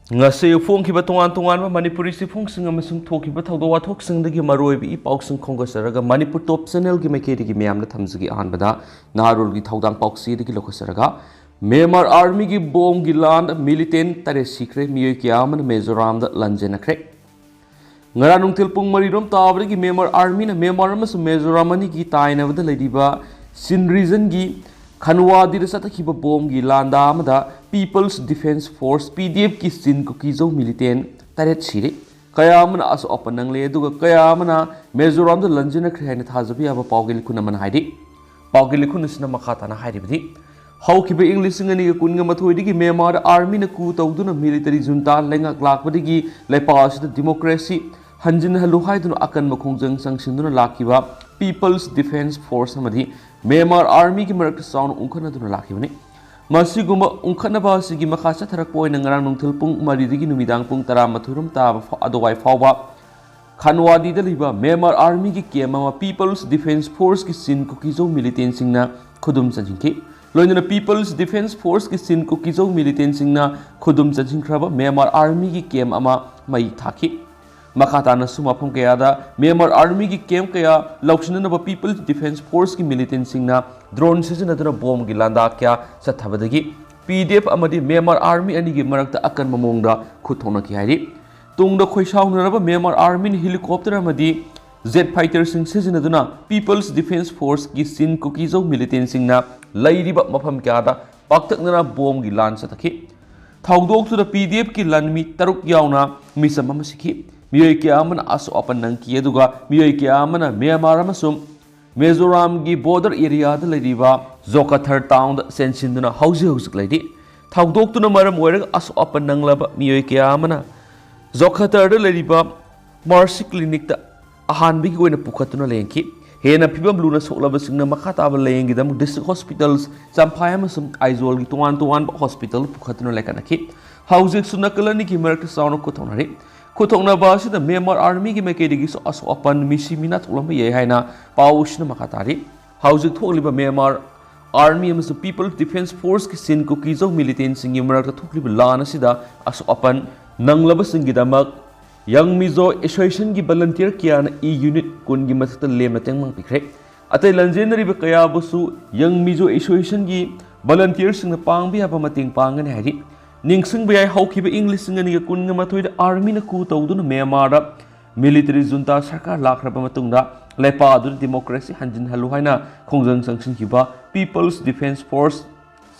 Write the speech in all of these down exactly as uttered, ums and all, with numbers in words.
ꯉꯁꯤ ꯐꯣꯡꯈꯤꯕ ꯇꯣꯉꯥꯟ ꯇꯣꯉꯥꯟꯕ ꯃꯅꯤꯄꯨꯔꯤ ꯆꯦꯐꯣꯡꯁꯤꯡ ꯑꯃꯁꯨꯡ ꯊꯣꯛꯈꯤꯕ ꯊꯧꯗꯣꯛ ꯋꯥꯊꯣꯛꯁꯤꯡꯗꯒꯤ ꯃꯔꯨꯑꯣꯏꯕ ꯏ ꯄꯥꯎꯁꯤꯡ ꯈꯣꯝꯒꯠꯆꯔꯒ ꯃꯅꯤꯄꯨꯔ ꯇꯣꯞ ꯆꯦꯅꯦꯜꯒꯤ ꯃꯥꯏꯀꯩꯗꯒꯤ ꯃꯌꯥꯝꯗ ꯊꯝꯖꯒꯦ꯫ ꯑꯍꯥꯟꯕꯗ ꯅꯍꯥꯔꯣꯜꯒꯤ ꯊꯧꯗꯥꯡ ꯄꯥꯎꯆꯦꯗꯒꯤ ꯂꯧꯈꯠꯆꯔꯒ, ꯃ꯭ꯌꯥꯟꯃꯥꯔ ꯑꯥꯔꯃꯤꯒꯤ ꯕꯣꯝꯒꯤ ꯂꯥꯟꯗ ꯃꯤꯂꯤꯇꯦꯟ ꯇꯔꯦꯠ ꯁꯤꯈ꯭ꯔꯦ, ꯃꯤꯑꯣꯏ ꯀꯌꯥ ꯑꯃꯅ ꯃꯤꯖꯣꯔꯥꯝꯗ ꯂꯥꯟꯖꯦꯟꯅꯈ꯭ꯔꯦ꯫ ꯉꯔꯥꯡ ꯅꯨꯡꯊꯤꯜ ꯄꯨꯡ ꯃꯔꯤ ꯔꯣꯝ ꯇꯥꯕꯗꯒꯤ ꯃ꯭ꯌꯥꯟꯃꯥꯔ ꯑꯥꯔꯃꯤꯅ ꯃ꯭ꯌꯥꯟꯃꯥꯔ ꯑꯃꯁꯨꯡ ꯃꯤꯖꯣꯔꯥꯝ ꯑꯅꯤꯒꯤ ꯇꯥꯏꯅꯕꯗ ꯂꯩꯔꯤꯕ ꯁꯤꯟ ꯔꯤꯖꯟꯒꯤ ꯈꯟꯋꯥꯗꯤꯗ ꯆꯠꯊꯈꯤꯕ ꯕꯣꯝꯒꯤ ꯂꯥꯟꯗꯥ ꯑꯃꯗ People's Defence Force, P D F ꯀꯤ ꯆꯤꯟ ꯀꯨꯀꯤꯖꯧ ꯃꯤꯂꯤꯇꯦꯟ ꯇꯔꯦꯠ ꯁꯤꯔꯦ꯫ ꯀꯌꯥ ꯑꯃꯅ ꯑꯁꯣꯛ ꯑꯄꯟ ꯅꯪꯂꯦ, ꯑꯗꯨꯒ ꯀꯌꯥ ꯑꯃꯅ ꯃꯤꯖꯣꯔꯥꯝꯗ ꯂꯥꯟꯖꯦꯟꯅꯈ꯭ꯔꯦ ꯍꯥꯏꯅ ꯊꯥꯖꯕ ꯌꯥꯕ ꯄꯥꯎꯒꯤ ꯂꯤꯈꯨꯟ ꯑꯃꯅ ꯍꯥꯏꯔꯤ꯫ ꯄꯥꯎꯒꯤ ꯂꯤꯈꯨꯟ ꯑꯁꯤꯅ ꯃꯈꯥ ꯇꯥꯅ ꯍꯥꯏꯔꯤꯕꯗꯤ, ꯍꯧꯈꯤꯕ ꯏꯪ ꯂꯤꯁꯤꯡ ꯑꯅꯤꯒ ꯀꯨꯟꯒ ꯃꯥꯊꯣꯏꯗꯒꯤ ꯃ꯭ꯌꯥꯟꯃꯥꯔꯗ ꯑꯥꯔꯃꯤꯅ coup ꯇꯧꯗꯨꯅ ꯃꯤꯂꯤꯇꯔꯤ ꯖꯨꯟꯇꯥ ꯂꯩꯉꯥꯛ ꯂꯥꯛꯄꯗꯒꯤ ꯂꯩꯄꯥꯛ ꯑꯁꯤꯗ ꯗꯤꯃꯣꯀ꯭ꯔꯦꯁꯤ ꯍꯟꯖꯤꯟꯍꯜꯂꯨ ꯍꯥꯏꯗꯨꯅ ꯑꯀꯟꯕ ꯈꯣꯡꯖꯪ ꯆꯪꯁꯤꯟꯗꯨꯅ ꯂꯥꯛꯈꯤꯕ People's Defence Force ꯑꯃꯗꯤ ꯃ꯭ꯌꯥꯟꯃꯥꯔ ꯑꯥꯔꯃꯤꯒꯤ ꯃꯔꯛꯇ ꯆꯥꯎꯅ ꯎꯪꯈꯠꯅꯗꯨꯅ ꯂꯥꯛꯈꯤꯕꯅꯤ꯫ ꯃꯁꯤꯒꯨꯝꯕ ꯎꯪꯈꯠꯅꯕ ꯑꯁꯤꯒꯤ ꯃꯈꯥ ꯆꯠꯊꯔꯛꯄ ꯑꯣꯏꯅ ꯉꯔꯥꯡ ꯅꯨꯡꯊꯤꯜ ꯄꯨꯡ ꯃꯔꯤꯗꯒꯤ ꯅꯨꯃꯤꯗꯥꯡ ꯄꯨꯡ ꯇꯔꯥꯃꯥꯊꯣꯏ ꯔꯣꯝ ꯇꯥꯕ ꯐꯥꯎ, ꯑꯗꯨꯋꯥꯏ ꯐꯥꯎꯕ ꯈꯟꯋꯥꯗꯤꯗ ꯂꯩꯕ ꯃ꯭ꯌꯥꯟꯃꯥꯔ ꯑꯥꯔꯃꯤꯒꯤ ꯀꯦꯝ ꯑꯃ People's Defence Force ꯀꯤ ꯆꯤꯟ ꯀꯨꯀꯤꯖꯧ ꯃꯤꯂꯤꯇꯦꯟꯁꯤꯡꯅ ꯈꯨꯗꯨꯝ ꯆꯟꯁꯤꯟꯈꯤ꯫ ꯂꯣꯏꯅꯅ People's Defence Force ꯀꯤ ꯆꯤꯟ ꯀꯨꯀꯤꯖꯧ ꯃꯤꯂꯤꯇꯦꯟꯁꯤꯡꯅ ꯈꯨꯗꯨꯝ ꯆꯟꯁꯤꯟꯈ꯭ꯔꯕ ꯃ꯭ꯌꯥꯟꯃꯥꯔ ꯑꯥꯔꯃꯤꯒꯤ ꯀꯦꯝ ꯑꯃ ꯃꯩ ꯊꯥꯈꯤ꯫ ꯃꯈꯥ ꯇꯥꯅꯁꯨ ꯃꯐꯝ ꯀꯌꯥꯗ ꯃ꯭ꯌꯥꯟꯃꯥꯔ ꯑꯥꯔꯃꯤꯒꯤ ꯀꯦꯝ ꯀꯌꯥ ꯂꯧꯁꯤꯟꯅꯅꯕ People's Defence Force ꯀꯤ ꯃꯤꯂꯤꯇꯦꯟꯁꯤꯡꯅ ꯗ꯭ꯔꯣꯟ ꯁꯤꯖꯤꯟꯅꯗꯨꯅ ꯕꯣꯝꯒꯤ ꯂꯥꯟꯗꯥ ꯀꯌꯥ ꯆꯠꯊꯕꯗꯒꯤ P D F ꯑꯃꯗꯤ ꯃ꯭ꯌꯥꯟꯃꯥꯔ ꯑꯥꯔꯃꯤ ꯑꯅꯤꯒꯤ ꯃꯔꯛꯇ ꯑꯀꯟꯕ ꯃꯑꯣꯡꯗ ꯈꯨꯠ ꯊꯣꯛꯅꯈꯤ ꯍꯥꯏꯔꯤ꯫ ꯇꯨꯡꯗ ꯈꯣꯏꯁꯥꯎꯅꯔꯕ ꯃ꯭ꯌꯥꯟꯃꯥꯔ ꯑꯥꯔꯃꯤꯅ ꯍꯦꯂꯤꯀꯣꯞꯇꯔ ꯑꯃꯗꯤ ꯖꯦꯠ ꯐꯥꯏꯇꯔꯁꯤꯡ ꯁꯤꯖꯤꯟꯅꯗꯨꯅ People's Defence Force ꯀꯤ ꯆꯤꯟ ꯀꯨꯀꯤꯖꯧ ꯃꯤꯂꯤꯇꯦꯟꯁꯤꯡꯅ ꯂꯩꯔꯤꯕ ꯃꯐꯝ ꯀꯌꯥꯗ ꯄꯥꯛꯇꯛꯅꯅ ꯕꯣꯝꯒꯤ ꯂꯥꯟ ꯆꯠꯊꯈꯤ꯫ ꯊꯧꯗꯣꯛꯇꯨꯗ P D F ꯀꯤ ꯂꯥꯟꯃꯤ ꯇꯔꯨꯛ ꯌꯥꯎꯅ ꯃꯤꯆꯝ ꯑꯃ ꯁꯤꯈꯤ꯫ ꯃꯤꯑꯣꯏ ꯀꯌꯥ ꯑꯃꯅ ꯑꯁꯣꯛ ꯑꯄꯟ ꯅꯪꯈꯤ, ꯑꯗꯨꯒ ꯃꯤꯑꯣꯏ ꯀꯌꯥ ꯑꯃꯅ ꯃ꯭ꯌꯥꯟꯃꯥꯔ ꯑꯃꯁꯨꯡ ꯃꯤꯖꯣꯔꯥꯝꯒꯤ border area ꯗ ꯂꯩꯔꯤꯕ ꯖꯣꯀꯥꯊꯔ town ꯗ ꯆꯦꯟꯁꯤꯟꯗꯨꯅ ꯍꯧꯖꯤꯛ ꯍꯧꯖꯤꯛ ꯂꯩꯔꯤ꯫ ꯊꯧꯗꯣꯛꯇꯨꯅ ꯃꯔꯝ ꯑꯣꯏꯔꯒ ꯑꯁꯣꯛ ꯑꯄꯟ ꯅꯪꯂꯕ ꯃꯤꯑꯣꯏ ꯀꯌꯥ ꯑꯃꯅ ꯖꯣꯀꯥꯊꯔꯗ ꯂꯩꯔꯤꯕ Mercy Clinic ꯇ ꯑꯍꯥꯟꯕꯒꯤ ꯑꯣꯏꯅ ꯄꯨꯈꯠꯇꯨꯅ ꯂꯥꯌꯦꯡꯈꯤ꯫ ꯍꯦꯟꯅ ꯐꯤꯕꯝ ꯂꯨꯅ ꯁꯣꯛꯂꯕꯁꯤꯡꯅ ꯃꯈꯥ ꯇꯥꯕ ꯂꯥꯌꯦꯡꯒꯤꯗꯃꯛ district hospitals ꯆꯝꯐꯥꯏ ꯑꯃꯁꯨꯡ ꯑꯥꯏꯖꯣꯜꯒꯤ ꯇꯣꯉꯥꯟ ꯇꯣꯉꯥꯟꯕ hospital ꯄꯨꯈꯠꯇꯨꯅ ꯂꯩꯈꯠꯅꯈꯤ꯫ ꯍꯧꯖꯤꯛꯁꯨ ꯅꯥꯀꯜ ꯑꯅꯤꯒꯤ ꯃꯔꯛꯇ ꯆꯥꯎꯅ ꯈꯨꯠꯊꯣꯛꯅꯔꯤ꯫ ꯈꯨꯠꯊꯣꯛꯅꯕ ꯑꯁꯤꯗ ꯃ꯭ꯌꯥꯟꯃꯥꯔ ꯑꯥꯔꯃꯤꯒꯤ ꯃꯥꯏꯀꯩꯗꯒꯤꯁꯨ ꯑꯁꯣꯛ ꯑꯄꯟ, ꯃꯤꯁꯤ ꯃꯤꯅꯥ ꯊꯣꯛꯂꯝꯕ ꯌꯥꯏ ꯍꯥꯏꯅ ꯄꯥꯎ ꯑꯁꯤꯅ ꯃꯈꯥ ꯇꯥꯔꯤ꯫ ꯍꯧꯖꯤꯛ ꯊꯣꯛꯂꯤꯕ ꯃ꯭ꯌꯥꯟꯃꯥꯔ Army ꯑꯃꯁꯨꯡ People's Defence Forceꯀꯤ ꯁꯤꯟ ꯀꯨꯀꯤꯖꯧ militantꯁꯤꯡꯒꯤ ꯃꯔꯛꯇ ꯊꯣꯛꯂꯤꯕ ꯂꯥꯟ ꯑꯁꯤꯗ ꯑꯁꯣꯛ ꯑꯄꯟ ꯅꯪꯂꯕꯁꯤꯡꯒꯤꯗꯃꯛ Young Mizo Associationꯒꯤ volunteer ꯀꯌꯥꯅ E unit ꯀꯨꯟꯒꯤ ꯃꯊꯛꯇ ꯂꯦꯝꯅ ꯇꯦꯡꯕꯥꯡ ꯄꯤꯈ꯭ꯔꯦ꯫ ꯑꯇꯩ ꯂꯥꯟꯖꯦꯟꯅꯔꯤꯕ ꯀꯌꯥꯕꯨꯁꯨ Young Mizo Associationꯒꯤ volunteerꯁꯤꯡꯅ ꯄꯥꯡꯕ ꯌꯥꯕ ꯃꯇꯦꯡ ꯄꯥꯡꯒꯅꯤ ꯍꯥꯏꯔꯤ꯫ ꯅꯤꯡꯁꯤꯡꯕ ꯌꯥꯏ, ꯍꯧꯈꯤꯕ ꯏꯪ ꯂꯤꯁꯤꯡ ꯑꯅꯤꯒ ꯀꯨꯟꯒ ꯃꯥꯊꯣꯏꯗ armyꯅ coup ꯇꯧꯗꯨꯅ ꯃ꯭ꯌꯥꯟꯃꯥꯔꯗ military junta ꯁꯔꯀꯥꯔ ꯂꯥꯛꯈ꯭ꯔꯕ ꯃꯇꯨꯡꯗ ꯂꯩꯄꯥꯛ ꯑꯗꯨꯗ democracy ꯍꯟꯖꯤꯟꯍꯜꯂꯨ ꯍꯥꯏꯅ ꯈꯣꯡꯖꯪ ꯆꯪꯁꯤꯟꯈꯤꯕ People's Defence Force,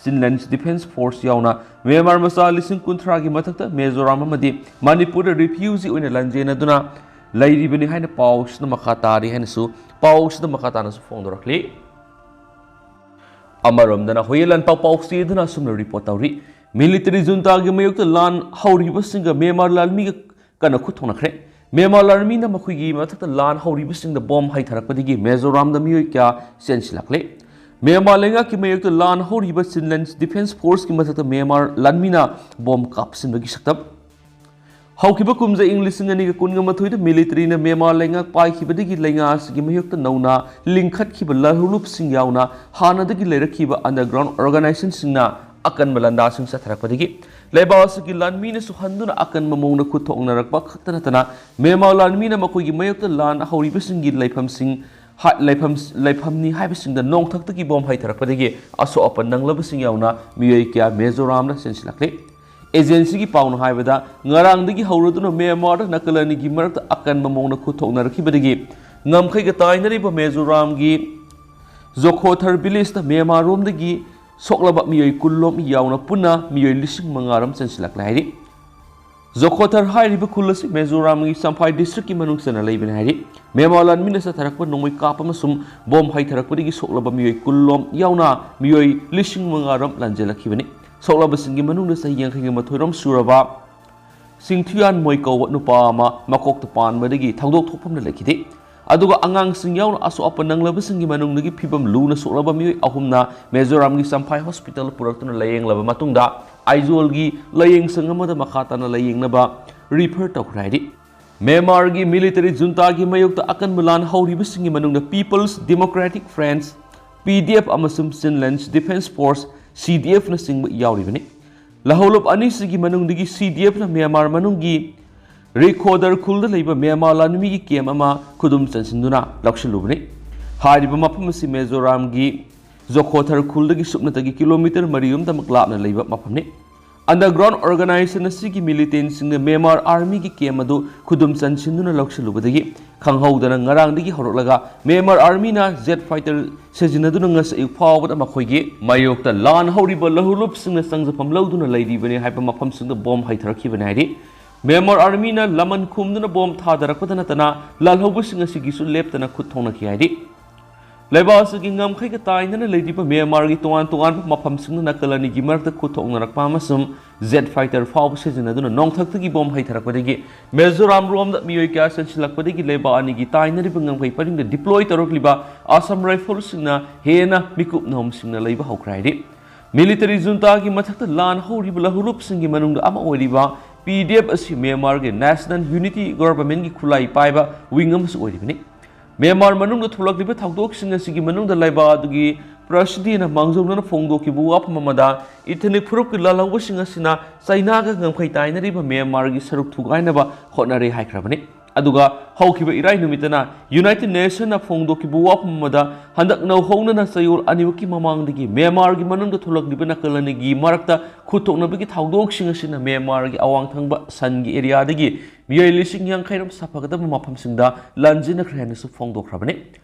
Chinland Defence Force ꯌꯥꯎꯅ ꯃ꯭ꯌꯥꯟꯃꯥꯔ ꯃꯆꯥ ꯂꯤꯁꯤꯡ ꯀꯨꯟꯊ꯭ꯔꯥꯒꯤ ꯃꯊꯛꯇ ꯃꯤꯖꯣꯔꯥꯝ ꯑꯃꯗꯤ ꯃꯅꯤꯄꯨꯔꯗ refugee ꯑꯣꯏꯅ ꯂꯥꯟꯖꯦꯟꯅꯗꯨꯅ ꯂꯩꯔꯤꯕꯅꯤ ꯍꯥꯏꯅ ꯄꯥꯎꯁꯤꯅ ꯃꯈꯥ ꯇꯥꯔꯤ ꯍꯥꯏꯅꯁꯨ ꯄꯥꯎꯁꯤꯗ ꯃꯈꯥ ꯇꯥꯅꯁꯨ ꯐꯣꯡꯗꯣꯔꯛꯂꯤ꯫ ꯑꯃꯔꯣꯝꯗꯅ ꯍꯨꯌꯦꯟ ꯂꯥꯟꯄꯥꯎ ꯄꯥꯎꯆꯦꯗꯨꯅ ꯑꯁꯨꯝꯅ report ꯇꯧꯔꯤ, military juntaꯒꯤ ꯃꯥꯌꯣꯛꯇ ꯂꯥꯟ ꯍꯧꯔꯤꯕꯁꯤꯡꯒ ꯃ꯭ꯌꯥꯟꯃꯥꯔ ꯂꯥꯟꯃꯤꯒ ꯀꯟꯅ ꯈꯨꯠ ꯊꯣꯛꯅꯈ꯭ꯔꯦ꯫ ꯃ꯭ꯌꯥꯟꯃꯥꯔ ꯂꯥꯟꯃꯤꯅ ꯃꯈꯣꯏꯒꯤ ꯃꯊꯛꯇ ꯂꯥꯟ ꯍꯧꯔꯤꯕꯁꯤꯡꯗ bomb ꯍꯩꯊꯔꯛꯄꯗꯒꯤ ꯃꯤꯖꯣꯔꯥꯝꯗ ꯃꯤꯑꯣꯏ ꯀꯌꯥ ꯆꯦꯟꯁꯤꯜꯂꯛꯂꯦ꯫ ꯃ꯭ꯌꯥꯟꯃꯥꯔ ꯂꯩꯉꯥꯛꯀꯤ ꯃꯥꯌꯣꯛꯇ ꯂꯥꯟ ꯍꯧꯔꯤꯕ Chinland Defence Forceꯀꯤ ꯃꯊꯛꯇ ꯃ꯭ꯌꯥꯟꯃꯥꯔ ꯂꯥꯟꯃꯤꯅ bomb ꯀꯥꯞꯁꯤꯟꯕꯒꯤ ꯁꯛꯇꯝ꯫ ꯍꯧꯈꯤꯕ ꯀꯨꯝꯖꯥ ꯏꯪ ꯂꯤꯁꯤꯡ ꯑꯅꯤꯒ ꯀꯨꯟꯒ ꯃꯥꯊꯣꯏꯗ militaryꯅ ꯃ꯭ꯌꯥꯟꯃꯥꯔ ꯂꯩꯉꯥꯛ ꯄꯥꯏꯈꯤꯕꯗꯒꯤ ꯂꯩꯉꯥꯛ ꯑꯁꯤꯒꯤ ꯃꯥꯌꯣꯛꯇ ꯅꯧꯅ ꯂꯤꯡꯈꯠꯈꯤꯕ ꯂꯥꯜꯍꯧꯂꯨꯞꯁꯤꯡ ꯌꯥꯎꯅ ꯍꯥꯟꯅꯗꯒꯤ ꯂꯩꯔꯛꯈꯤꯕ underground organizationꯁꯤꯡꯅ ꯑꯀꯟꯕ ꯂꯥꯟꯗꯥꯁꯤꯡ ꯆꯠꯊꯔꯛꯄꯗꯒꯤ ꯂꯩꯕꯥꯛ ꯑꯁꯤꯒꯤ ꯂꯥꯟꯃꯤꯅꯁꯨ ꯍꯟꯗꯨꯅ ꯑꯀꯟꯕ ꯃꯑꯣꯡꯗ ꯈꯨꯠ ꯊꯣꯛꯅꯔꯛꯄ ꯈꯛꯇ ꯅꯠꯇꯅ ꯃ꯭ꯌꯥꯟꯃꯥꯔ ꯂꯥꯟꯃꯤꯅ ꯃꯈꯣꯏꯒꯤ ꯃꯥꯌꯣꯛꯇ ꯂꯥꯟ ꯍꯧꯔꯤꯕꯁꯤꯡꯒꯤ ꯂꯩꯐꯝꯁꯤꯡ ꯍꯥ-, ꯂꯩꯐꯝ, ꯂꯩꯐꯝꯅꯤ ꯍꯥꯏꯕꯁꯤꯡꯗ ꯅꯣꯡꯊꯛꯇꯒꯤ bomb ꯍꯩꯊꯔꯛꯄꯗꯒꯤ ꯑꯁꯣꯛ ꯑꯄꯟ ꯅꯪꯂꯕꯁꯤꯡ ꯌꯥꯎꯅ ꯃꯤꯑꯣꯏ ꯀꯌꯥ ꯃꯤꯖꯣꯔꯥꯝꯗ ꯆꯦꯟꯁꯤꯜꯂꯛꯂꯤ꯫ Agencyꯒꯤ ꯄꯥꯎꯅ ꯍꯥꯏꯕꯗ, ꯉꯔꯥꯡꯗꯒꯤ ꯍꯧꯔꯗꯨꯅ ꯃ꯭ꯌꯥꯟꯃꯥꯔꯗ ꯅꯥꯀꯜ ꯑꯅꯤꯒꯤ ꯃꯔꯛꯇ ꯑꯀꯟꯕ ꯃꯑꯣꯡꯗ ꯈꯨꯠ ꯊꯣꯛꯅꯔꯛꯈꯤꯕꯗꯒꯤ ꯉꯝꯈꯩꯒ ꯇꯥꯏꯅꯔꯤꯕ ꯃꯤꯖꯣꯔꯥꯝꯒꯤ ꯖꯣꯈꯣꯊꯔ villageꯇ ꯃ꯭ꯌꯥꯟꯃꯥꯔꯔꯣꯝꯗꯒꯤ ꯁꯣꯛꯂꯕ ꯃꯤꯑꯣꯏ ꯀꯨꯟ ꯂꯣꯝ ꯌꯥꯎꯅ ꯄꯨꯟꯅ ꯃꯤꯑꯣꯏ ꯂꯤꯁꯤꯡ ꯃꯉꯥ ꯔꯣꯝ ꯆꯦꯟꯁꯤꯜꯂꯛꯂꯦ ꯍꯥꯏꯔꯤ꯫ ꯖꯣꯈꯣꯊꯔ ꯍꯥꯏꯔꯤꯕ ꯈꯨꯜ ꯑꯁꯤ ꯃꯤꯖꯣꯔꯥꯝꯒꯤ ꯆꯝꯐꯥꯏ districtꯀꯤ ꯃꯅꯨꯡ ꯆꯟꯅ ꯂꯩꯕꯅꯤ ꯍꯥꯏꯔꯤ꯫ ꯃ꯭ꯌꯥꯟꯃꯥꯔ ꯂꯥꯟꯃꯤꯅ ꯆꯠꯊꯔꯛꯄ ꯅꯣꯡꯃꯩ ꯀꯥꯞꯄ ꯑꯃꯁꯨꯡ bomb ꯍꯩꯊꯔꯛꯄꯗꯒꯤ ꯁꯣꯛꯂꯕ ꯃꯤꯑꯣꯏ ꯀꯨꯟ ꯂꯣꯝ ꯌꯥꯎꯅ ꯃꯤꯑꯣꯏ ꯂꯤꯁꯤꯡ ꯃꯉꯥ ꯔꯣꯝ ꯂꯥꯟꯖꯦꯜꯂꯛꯈꯤꯕꯅꯤ꯫ ꯁꯣꯛꯂꯕꯁꯤꯡꯒꯤ ꯃꯅꯨꯡꯗ ꯆꯍꯤ ꯌꯥꯡꯈꯩꯒ ꯃꯥꯊꯣꯏ ꯔꯣꯝ ꯁꯨꯔꯕ ꯁꯤꯡꯊꯨꯌꯥꯟ ꯃꯣꯏ ꯀꯧꯕ ꯅꯨꯄꯥ ꯑꯃ ꯃꯀꯣꯛꯇ ꯄꯥꯟꯕꯗꯒꯤ ꯊꯧꯗꯣꯛ ꯊꯣꯛꯐꯝꯗ ꯂꯩꯈꯤꯗꯦ꯫ ꯑꯗꯨꯒ ꯑꯉꯥꯡꯁꯤꯡ ꯌꯥꯎꯅ ꯑꯁꯣꯛ ꯑꯄꯟ ꯅꯪꯂꯕꯁꯤꯡꯒꯤ ꯃꯅꯨꯡꯗꯒꯤ ꯐꯤꯕꯝ ꯂꯨꯅ ꯁꯣꯛꯂꯕ ꯃꯤꯑꯣꯏ ꯑꯍꯨꯝꯅ ꯃꯤꯖꯣꯔꯥꯝꯒꯤ ꯆꯝꯐꯥꯏ hospital ꯄꯨꯔꯛꯇꯨꯅ ꯂꯥꯌꯦꯡꯂꯕ ꯃꯇꯨꯡꯗ ꯑꯥꯏꯖꯣꯜꯒꯤ ꯂꯥꯌꯦꯡꯁꯪ ꯑꯃꯗ ꯃꯈꯥ ꯇꯥꯅ ꯂꯥꯌꯦꯡꯅꯕ refer ꯇꯧꯈ꯭ꯔꯦ ꯍꯥꯏꯔꯤ꯫ ꯃ꯭ꯌꯥꯟꯃꯥꯔꯒꯤ military juntaꯒꯤ ꯃꯥꯌꯣꯛꯇ ꯑꯀꯟꯕ ꯂꯥꯟ ꯍꯧꯔꯤꯕꯁꯤꯡꯒꯤ ꯃꯅꯨꯡꯗ People's Democratic Front, ꯄꯤ ꯗꯤ ꯑꯦꯐ ꯑꯃꯁꯨꯡ Chinland Defence Force, ꯁꯤ ꯗꯤ ꯑꯦꯐꯅꯆꯤꯡꯕ ꯌꯥꯎꯔꯤꯕꯅꯤ꯫ ꯂꯍꯧꯂꯨꯞ ꯑꯅꯤꯁꯤꯒꯤ ꯃꯅꯨꯡꯗꯒꯤ ꯁꯤ ꯗꯤ ꯑꯦꯐꯅ ꯃ꯭ꯌꯥꯟꯃꯥꯔ ꯃꯅꯨꯡꯒꯤ ꯔꯤꯈꯣꯗꯔ ꯈꯨꯜꯗ ꯂꯩꯕ ꯃ꯭ꯌꯥꯟꯃꯥꯔ ꯂꯥꯟꯃꯤꯒꯤ ꯀꯦꯝ ꯑꯃ ꯈꯨꯗꯨꯝ ꯆꯟꯁꯤꯟꯗꯨꯅ ꯂꯧꯁꯤꯜꯂꯨꯕꯅꯤ꯫ ꯍꯥꯏꯔꯤꯕ ꯃꯐꯝ ꯑꯁꯤ ꯃꯤꯖꯣꯔꯥꯝꯒꯤ ꯖꯣꯈꯣꯊꯔ ꯈꯨꯜꯗꯒꯤ ꯁꯨꯞꯅꯇꯒꯤ ꯀꯤꯂꯣꯃꯤꯇꯔ ꯃꯔꯤꯔꯣꯝꯇꯃꯛ ꯂꯥꯞꯅ ꯂꯩꯕ ꯃꯐꯝꯅꯤ꯫ Underground organization ꯑꯁꯤꯒꯤ ꯃꯤꯂꯤꯇꯦꯟꯁꯤꯡꯅ ꯃ꯭ꯌꯥꯟꯃꯥꯔ ꯑꯥꯔꯃꯤꯒꯤ ꯀꯦꯝ ꯑꯗꯨ ꯈꯨꯗꯨꯝ ꯆꯟꯁꯤꯟꯗꯨꯅ ꯂꯧꯁꯤꯜꯂꯨꯕꯗꯒꯤ ꯈꯪꯍꯧꯗꯅ ꯉꯔꯥꯡꯗꯒꯤ ꯍꯧꯔꯛꯂꯒ ꯃ꯭ꯌꯥꯟꯃꯥꯔ ꯑꯥꯔꯃꯤꯅ ꯖꯦꯠ ꯐꯥꯏꯇꯔ ꯁꯤꯖꯤꯟꯅꯗꯨꯅ ꯉꯁꯤ ꯑꯌꯨꯛ ꯐꯥꯎꯕꯗ ꯃꯈꯣꯏꯒꯤ ꯃꯥꯌꯣꯛꯇ ꯂꯥꯟ ꯍꯧꯔꯤꯕ ꯂꯍꯨꯂꯨꯞꯁꯤꯡꯅ ꯆꯪꯖꯐꯝ ꯂꯧꯗꯨꯅ ꯂꯩꯔꯤꯕꯅꯤ ꯍꯥꯏꯕ ꯃꯐꯝꯁꯤꯡꯗ ꯕꯣꯝ ꯍꯩꯊꯔꯛꯈꯤꯕꯅꯤ ꯍꯥꯏꯔꯤ꯫ ꯃ꯭ꯌꯥꯟꯃꯥꯔ ꯑꯥꯔꯃꯤꯅ ꯂꯃꯟ ꯈꯨꯝꯗꯨꯅ ꯕꯣꯝ ꯊꯥꯗꯔꯛꯄꯗ ꯅꯠꯇꯅ ꯂꯥꯜꯍꯧꯕꯁꯤꯡ ꯑꯁꯤꯒꯤꯁꯨ ꯂꯦꯞꯇꯅ ꯈꯨꯠ ꯊꯣꯛꯅꯈꯤ ꯍꯥꯏꯔꯤ꯫ ꯂꯩꯕꯥꯛ ꯑꯁꯤꯒꯤ ꯉꯝꯈꯩꯒ ꯇꯥꯏꯅꯅ ꯂꯩꯔꯤꯕ ꯃ꯭ꯌꯥꯟꯃꯥꯔꯒꯤ ꯇꯣꯉꯥꯟ ꯇꯣꯉꯥꯟꯕ ꯃꯐꯝꯁꯤꯡꯗ ꯅꯥꯀꯜ ꯑꯅꯤꯒꯤ ꯃꯔꯛꯇ ꯈꯨꯠ ꯊꯣꯛꯅꯔꯛꯄ ꯑꯃꯁꯨꯡ ꯖꯦꯠ ꯐꯥꯏꯇꯔ ꯐꯥꯎꯕ ꯁꯤꯖꯤꯟꯅꯗꯨꯅ ꯅꯣꯡꯊꯛꯇꯒꯤ ꯕꯣꯝ ꯍꯩꯊꯔꯛꯄꯗꯒꯤ ꯃꯤꯖꯣꯔꯥꯝ ꯔꯣꯝꯗ ꯃꯤꯑꯣꯏ ꯀꯌꯥ ꯆꯦꯟꯁꯤꯜꯂꯛꯄꯗꯒꯤ ꯂꯩꯕꯥꯛ ꯑꯅꯤꯒꯤ ꯇꯥꯏꯅꯔꯤꯕ ꯉꯝꯈꯩ ꯄꯔꯤꯡꯗ ꯗꯤꯄ꯭ꯂꯣꯏ ꯇꯧꯔꯛꯂꯤꯕ ꯑꯁꯥꯝ ꯔꯥꯏꯐꯜꯁꯤꯡꯅ ꯍꯦꯟꯅ ꯃꯤꯀꯨꯞ ꯅꯍꯨꯝꯁꯤꯡꯅ ꯂꯩꯕ ꯍꯧꯈ꯭ꯔꯦ ꯍꯥꯏꯔꯤ꯫ ꯃꯤꯂꯤꯇꯔꯤ ꯖꯨꯟꯇꯥꯒꯤ ꯃꯊꯛꯇ ꯂꯥꯟ ꯍꯧꯔꯤꯕ ꯂꯍꯨꯂꯨꯞꯁꯤꯡꯒꯤ ꯃꯅꯨꯡꯗ ꯑꯃ ꯑꯣꯏꯔꯤꯕ ꯄꯤ ꯗꯤ ꯑꯦꯐ ꯑꯁꯤ ꯃ꯭ꯌꯥꯟꯃꯥꯔꯒꯤ National Unity Governmentꯒꯤ ꯈꯨꯠꯂꯥꯏ ꯄꯥꯏꯕ ꯋꯤꯡ ꯑꯃꯁꯨ ꯑꯣꯏꯔꯤꯕꯅꯤ꯫ ꯃ꯭ꯌꯥꯟꯃꯥꯔ ꯃꯅꯨꯡꯗ ꯊꯣꯛꯂꯛꯂꯤꯕ ꯊꯧꯗꯣꯛꯁꯤꯡ ꯑꯁꯤꯒꯤ ꯃꯅꯨꯡꯗ ꯂꯩꯕꯥꯛ ꯑꯗꯨꯒꯤ ꯄ꯭ꯔꯁꯤꯗꯦꯟꯅ ꯃꯥꯡꯖꯧꯅꯅ ꯐꯣꯡꯗꯣꯛꯈꯤꯕ ꯋꯥꯐꯝ ꯑꯃꯗ ꯏꯊꯅꯤꯛ ꯐꯨꯔꯨꯞꯀꯤ ꯂꯥꯜꯍꯧꯕꯁꯤꯡ ꯑꯁꯤꯅ ꯆꯩꯅꯥꯒ ꯉꯝꯈꯩ ꯇꯥꯏꯅꯔꯤꯕ ꯃ꯭ꯌꯥꯟꯃꯥꯔꯒꯤ ꯁꯔꯨꯛ ꯊꯨꯒꯥꯏꯅꯕ ꯍꯣꯠꯅꯔꯦ ꯍꯥꯏꯈ꯭ꯔꯕꯅꯤ꯫ ꯑꯗꯨꯒ ꯍꯧꯈꯤꯕ ꯏꯔꯥꯏ ꯅꯨꯃꯤꯠꯇꯅ United Nationsꯅ ꯐꯣꯡꯗꯣꯛꯈꯤꯕ ꯋꯥꯐꯝ ꯑꯃꯗ ꯍꯟꯗꯛ ꯅꯧꯍꯧꯅꯅ ꯆꯌꯣꯜ ꯑꯅꯤꯃꯨꯛꯀꯤ ꯃꯃꯥꯡꯗꯒꯤ ꯃ꯭ꯌꯥꯟꯃꯥꯔꯒꯤ ꯃꯅꯨꯡꯗ ꯊꯣꯛꯂꯛꯂꯤꯕ ꯅꯥꯀꯜ ꯑꯅꯤꯒꯤ ꯃꯔꯛꯇ ꯈꯨꯠꯊꯣꯛꯅꯕꯒꯤ ꯊꯧꯗꯣꯛꯁꯤꯡ ꯑꯁꯤꯅ ꯃ꯭ꯌꯥꯟꯃꯥꯔꯒꯤ ꯑꯋꯥꯡ ꯊꯪꯕ ꯁꯟꯒꯤ ꯑꯦꯔꯤꯌꯥꯗꯒꯤ ꯃꯤꯑꯣꯏ ꯂꯤꯁꯤꯡ ꯌꯥꯡꯈꯩ ꯔꯣꯝ ꯁꯥꯐꯒꯗꯕ ꯃꯐꯝꯁꯤꯡꯗ ꯂꯥꯟꯖꯤꯟꯅꯈ꯭ꯔꯦ ꯍꯥꯏꯅꯁꯨ ꯐꯣꯡꯗꯣꯛꯈ꯭ꯔꯕꯅꯤ꯫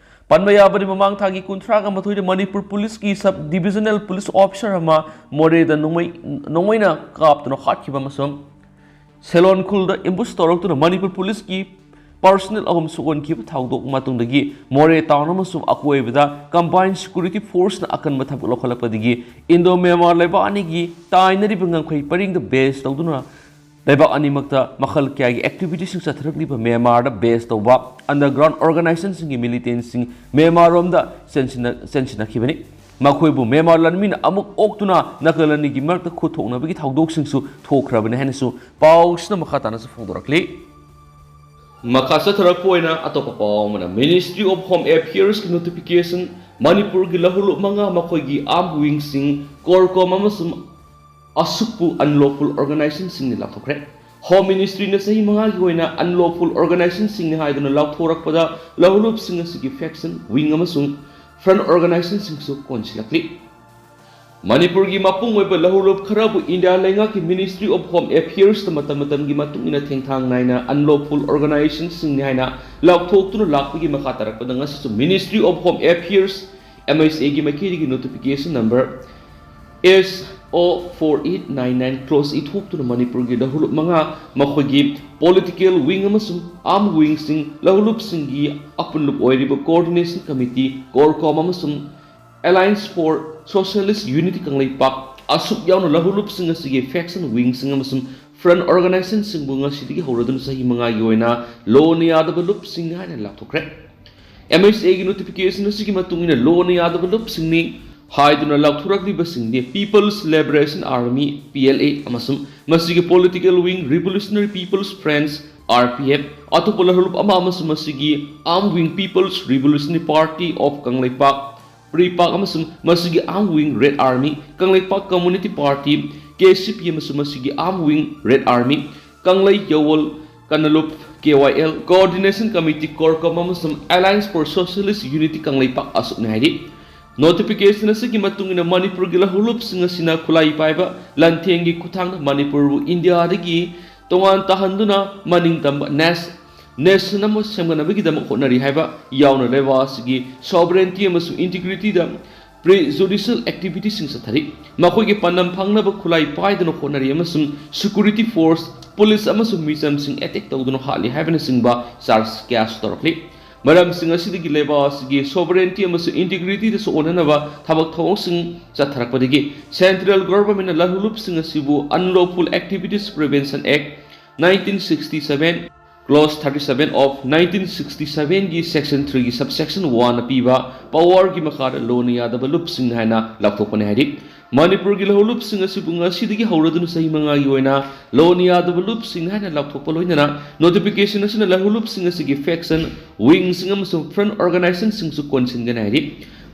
ꯄꯟꯕ ꯌꯥꯕꯗꯤ, ꯃꯃꯥꯡ ꯊꯥꯒꯤ ꯀꯨꯟꯊ꯭ꯔꯥꯒ ꯃꯥꯊꯣꯏꯗ ꯃꯅꯤꯄꯨꯔ ꯄꯨꯂꯤꯁꯀꯤ Sub Divisional Police Officer ꯑꯃ ꯃꯣꯔꯦꯗ ꯅꯣꯡꯃꯩ, ꯅꯣꯡꯃꯩꯅ ꯀꯥꯞꯇꯨꯅ ꯍꯥꯠꯈꯤꯕ ꯑꯃꯁꯨꯡ ꯁꯦꯂꯣꯟ ꯈꯨꯜꯗ ambush ꯇꯧꯔꯛꯇꯨꯅ ꯃꯅꯤꯄꯨꯔ ꯄꯨꯂꯤꯁꯀꯤ personnel ꯑꯍꯨꯝ ꯁꯣꯛꯍꯟꯈꯤꯕ ꯊꯧꯗꯣꯛ ꯃꯇꯨꯡꯗꯒꯤ ꯃꯣꯔꯦ town ꯑꯃꯁꯨꯡ ꯑꯀꯣꯏꯕꯗ combined security forceꯅ ꯑꯀꯟꯕ ꯊꯕꯛ ꯂꯧꯈꯠꯂꯛꯄꯗꯒꯤ Indo Myanmar ꯂꯩꯕꯥꯛ ꯑꯅꯤꯒꯤ ꯇꯥꯏꯅꯔꯤꯕ ꯉꯝꯈꯩ ꯄꯔꯤꯡꯗ base ꯇꯧꯗꯨꯅ ꯂꯩꯕꯥꯛ ꯑꯅꯤꯃꯛꯇ ꯃꯈꯜ ꯀꯌꯥꯒꯤ activityꯁꯤꯡ ꯆꯠꯊꯔꯛꯂꯤꯕ ꯃ꯭ꯌꯥꯟꯃꯥꯔꯗ base ꯇꯧꯕ underground organizationꯁꯤꯡꯒꯤ militantꯁꯤꯡ ꯃ꯭ꯌꯥꯟꯃꯥꯔꯔꯣꯝꯗ ꯆꯦꯟꯁꯤꯟꯅ-, ꯆꯦꯟꯁꯤꯟꯅꯈꯤꯕꯅꯤ꯫ ꯃꯈꯣꯏꯕꯨ ꯃ꯭ꯌꯥꯟꯃꯥꯔ ꯂꯥꯟꯃꯤꯅ ꯑꯃꯨꯛ ꯑꯣꯛꯇꯨꯅ ꯅꯥꯀꯜ ꯑꯅꯤꯒꯤ ꯃꯔꯛꯇ ꯈꯨꯠ ꯊꯣꯛꯅꯕꯒꯤ ꯊꯧꯗꯣꯛꯁꯤꯡꯁꯨ ꯊꯣꯛꯈ꯭ꯔꯕꯅꯤ ꯍꯥꯏꯅꯁꯨ ꯄꯥꯎꯁꯤꯅ ꯃꯈꯥ ꯇꯥꯅꯁꯨ ꯐꯣꯡꯗꯣꯔꯛꯂꯤ꯫ ꯃꯈꯥ ꯆꯠꯊꯔꯛꯄ ꯑꯣꯏꯅ ꯑꯇꯣꯞꯄ ꯄꯥꯎ ꯑꯃꯅ, Ministry of Home Affairsꯀꯤ notification ꯃꯅꯤꯄꯨꯔꯒꯤ ꯂꯧꯍꯨꯂꯨꯞ ꯃꯉꯥ, ꯃꯈꯣꯏꯒꯤ armed wingꯁꯤꯡ, CORCOM ꯑꯃꯁꯨꯡ ASUCꯄꯨ unlawful organizationꯁꯤꯡꯅ ꯂꯥꯎꯊꯣꯛꯈ꯭ꯔꯦ꯫ Home Ministryꯅ ꯆꯍꯤ ꯃꯉꯥꯒꯤ ꯑꯣꯏꯅ unlawful organizationꯁꯤꯡꯅꯤ ꯍꯥꯏꯗꯨꯅ ꯂꯥꯎꯊꯣꯔꯛꯄꯗ, ꯂꯧꯍꯨꯂꯨꯞꯁꯤꯡ ꯑꯁꯤꯒꯤ faction, wing ꯑꯃꯁꯨꯡ front organizationꯁꯤꯡꯁꯨ ꯀꯣꯟꯁꯤꯜꯂꯛꯂꯤ꯫ ꯃꯅꯤꯄꯨꯔꯒꯤ ꯃꯄꯨꯡ ꯑꯣꯏꯕ ꯂꯧꯍꯨꯂꯨꯞ ꯈꯔꯕꯨ ꯏꯟꯗꯤꯌꯥ ꯂꯩꯉꯥꯛꯀꯤ Ministry of Home Affairsꯇ ꯃꯇꯝ ꯃꯇꯝꯒꯤ ꯃꯇꯨꯡ ꯏꯟꯅ ꯊꯦꯡꯊꯥꯡ ꯅꯥꯏꯅ unlawful organizationꯁꯤꯡꯅꯤ ꯍꯥꯏꯅ ꯂꯥꯎꯊꯣꯛꯇꯨꯅ ꯂꯥꯛꯄꯒꯤ ꯃꯈꯥ ꯇꯥꯔꯛꯄꯗ, ꯉꯁꯤꯁꯨ Ministry of Home Affairs, MHAꯒꯤ ꯃꯥꯏꯀꯩꯗꯒꯤ notification number S O four eight nine nine clause ꯏꯊꯣꯛꯇꯨꯅ ꯃꯅꯤꯄꯨꯔꯒꯤ ꯂꯧꯍꯨꯂꯨꯞ ꯃꯉꯥ, ꯃꯈꯣꯏꯒꯤ political wing ꯑꯃꯁꯨꯡ armed wingꯁꯤꯡ, ꯂꯧꯍꯨꯂꯨꯞꯁꯤꯡꯒꯤ ꯑꯄꯨꯟꯂꯨꯞ ꯑꯣꯏꯔꯤꯕ Coordination Committee, CORCOM ꯑꯃꯁꯨꯡ Alliance for Socialist Unity Kangleipak, ASUC ꯌꯥꯎꯅ ꯂꯧꯍꯨꯂꯨꯞꯁꯤꯡ ꯑꯁꯤꯒꯤ faction, wingꯁꯤꯡ ꯑꯃꯁꯨꯡ front organizationꯁꯤꯡꯕꯨ ꯉꯁꯤꯗꯒꯤ ꯍꯧꯔꯗꯨꯅ ꯆꯍꯤ ꯃꯉꯥꯒꯤ ꯑꯣꯏꯅ ꯂꯣꯟꯅ ꯌꯥꯗꯕ ꯂꯨꯞꯁꯤꯡꯅꯤ ꯍꯥꯏꯅ ꯂꯥꯎꯊꯣꯛꯈ꯭ꯔꯦ꯫ MHAꯒꯤ notification ꯑꯁꯤꯒꯤ ꯃꯇꯨꯡ ꯏꯟꯅ ꯂꯣꯟꯅ ꯌꯥꯗꯕ ꯂꯨꯞꯁꯤꯡꯅꯤ ꯍꯥꯏꯗꯨꯅ ꯂꯥꯎꯊꯣꯔꯛꯂꯤꯕꯁꯤꯡꯗꯤ People's Liberation Army, PLA, ꯑꯃꯁꯨꯡ ꯃꯁꯤꯒꯤ political wing Revolutionary People's Front, RPF, ꯑꯇꯣꯞꯄ ꯂꯧꯍꯨꯂꯨꯞ ꯑꯃ ꯑꯃꯁꯨꯡ ꯃꯁꯤꯒꯤ armed wing People's Revolutionary Party of Kangleipak, PREPAK, ꯑꯃꯁꯨꯡ ꯃꯁꯤꯒꯤ armed wing Red Army, Kangleipak Community Party, KCP, ꯑꯃꯁꯨꯡ ꯃꯁꯤꯒꯤ armed wing Red Army, ꯀꯪꯂꯩ ꯌꯥꯋꯣꯜ ꯀꯥꯡꯂꯨꯞ, KYL, Coordination Committee, CORCOM, ꯑꯃꯁꯨꯡ Alliance for Socialist Unity Kangleipak, ASUCꯅꯤ ꯍꯥꯏꯔꯤ꯫ Notification ꯑꯁꯤꯒꯤ ꯃꯇꯨꯡ ꯏꯟꯅ ꯃꯅꯤꯄꯨꯔꯒꯤ ꯂꯧꯍꯨꯂꯨꯞꯁꯤꯡ ꯑꯁꯤꯅ ꯈꯨꯠꯂꯥꯏ ꯄꯥꯏꯕ ꯂꯥꯟꯊꯦꯡꯒꯤ ꯈꯨꯠꯊꯥꯡꯗ ꯃꯅꯤꯄꯨꯔꯕꯨ ꯏꯟꯗꯤꯌꯥꯗꯒꯤ ꯇꯣꯉꯥꯟ ꯇꯥꯍꯟꯗꯨꯅ ꯃꯅꯤꯡꯇꯝꯕ nation, nation ꯑꯃ ꯁꯦꯝꯒꯠꯅꯕꯒꯤꯗꯃꯛ ꯍꯣꯠꯅꯔꯤ ꯍꯥꯏꯕ ꯌꯥꯎꯅ ꯂꯩꯕꯥꯛ ꯑꯁꯤꯒꯤ sovereignty ꯑꯃꯁꯨꯡ integrityꯗ prejudicial activityꯁꯤꯡ ꯆꯠꯊꯔꯤ꯫ ꯃꯈꯣꯏꯒꯤ ꯄꯥꯟꯗꯝ ꯐꯪꯅꯕ ꯈꯨꯠꯂꯥꯏ ꯄꯥꯏꯗꯨꯅ ꯍꯣꯠꯅꯔꯤ ꯑꯃꯁꯨꯡ security force, police ꯑꯃꯁꯨꯡ ꯃꯤꯆꯝꯁꯤꯡ attack ꯇꯧꯗꯨꯅ ꯍꯥꯠꯂꯤ ꯍꯥꯏꯕꯅꯆꯤꯡꯕ charge ꯀꯌꯥꯁꯨ ꯇꯧꯔꯛꯂꯤ꯫ ꯃꯔꯝꯁꯤꯡ ꯑꯁꯤꯗꯒꯤ ꯂꯩꯕꯥꯛ ꯑꯁꯤꯒꯤ sovereignty ꯑꯃꯁꯨꯡ integrityꯗ ꯁꯣꯛꯍꯟꯅꯅꯕ ꯊꯕꯛ ꯊꯧꯑꯣꯡꯁꯤꯡ ꯆꯠꯊꯔꯛꯄꯗꯒꯤ central governmentꯅ ꯂꯧꯍꯨꯂꯨꯞꯁꯤꯡ ꯑꯁꯤꯕꯨ Unlawful Activities Prevention Act, nineteen sixty-seven, clause thirty-seven of nineteen sixty-sevenꯒꯤ section threeꯒꯤ subsection oneꯅ ꯄꯤꯕ powerꯒꯤ ꯃꯈꯥꯗ ꯂꯣꯟꯅ ꯌꯥꯗꯕ ꯂꯨꯞꯁꯤꯡ ꯍꯥꯏꯅ ꯂꯥꯎꯊꯣꯛꯄꯅꯤ ꯍꯥꯏꯔꯤ꯫ ꯃꯅꯤꯄꯨꯔꯒꯤ ꯂꯧꯍꯨꯂꯨꯞꯁꯤꯡ ꯑꯁꯤꯕꯨ ꯉꯁꯤꯗꯒꯤ ꯍꯧꯔꯗꯨꯅ ꯆꯍꯤ ꯃꯉꯥꯒꯤ ꯑꯣꯏꯅ ꯂꯣꯟꯅ ꯌꯥꯗꯕ ꯂꯨꯞꯁꯤꯡ ꯍꯥꯏꯅ ꯂꯥꯎꯊꯣꯛꯄ ꯂꯣꯏꯅꯅ notification ꯑꯁꯤꯅ ꯂꯧꯍꯨꯂꯨꯞꯁꯤꯡ ꯑꯁꯤꯒꯤ faction, wingꯁꯤꯡ ꯑꯃꯁꯨꯡ front organizationꯁꯤꯡꯁꯨ ꯀꯣꯟꯁꯤꯟꯒꯅꯤ ꯍꯥꯏꯔꯤ꯫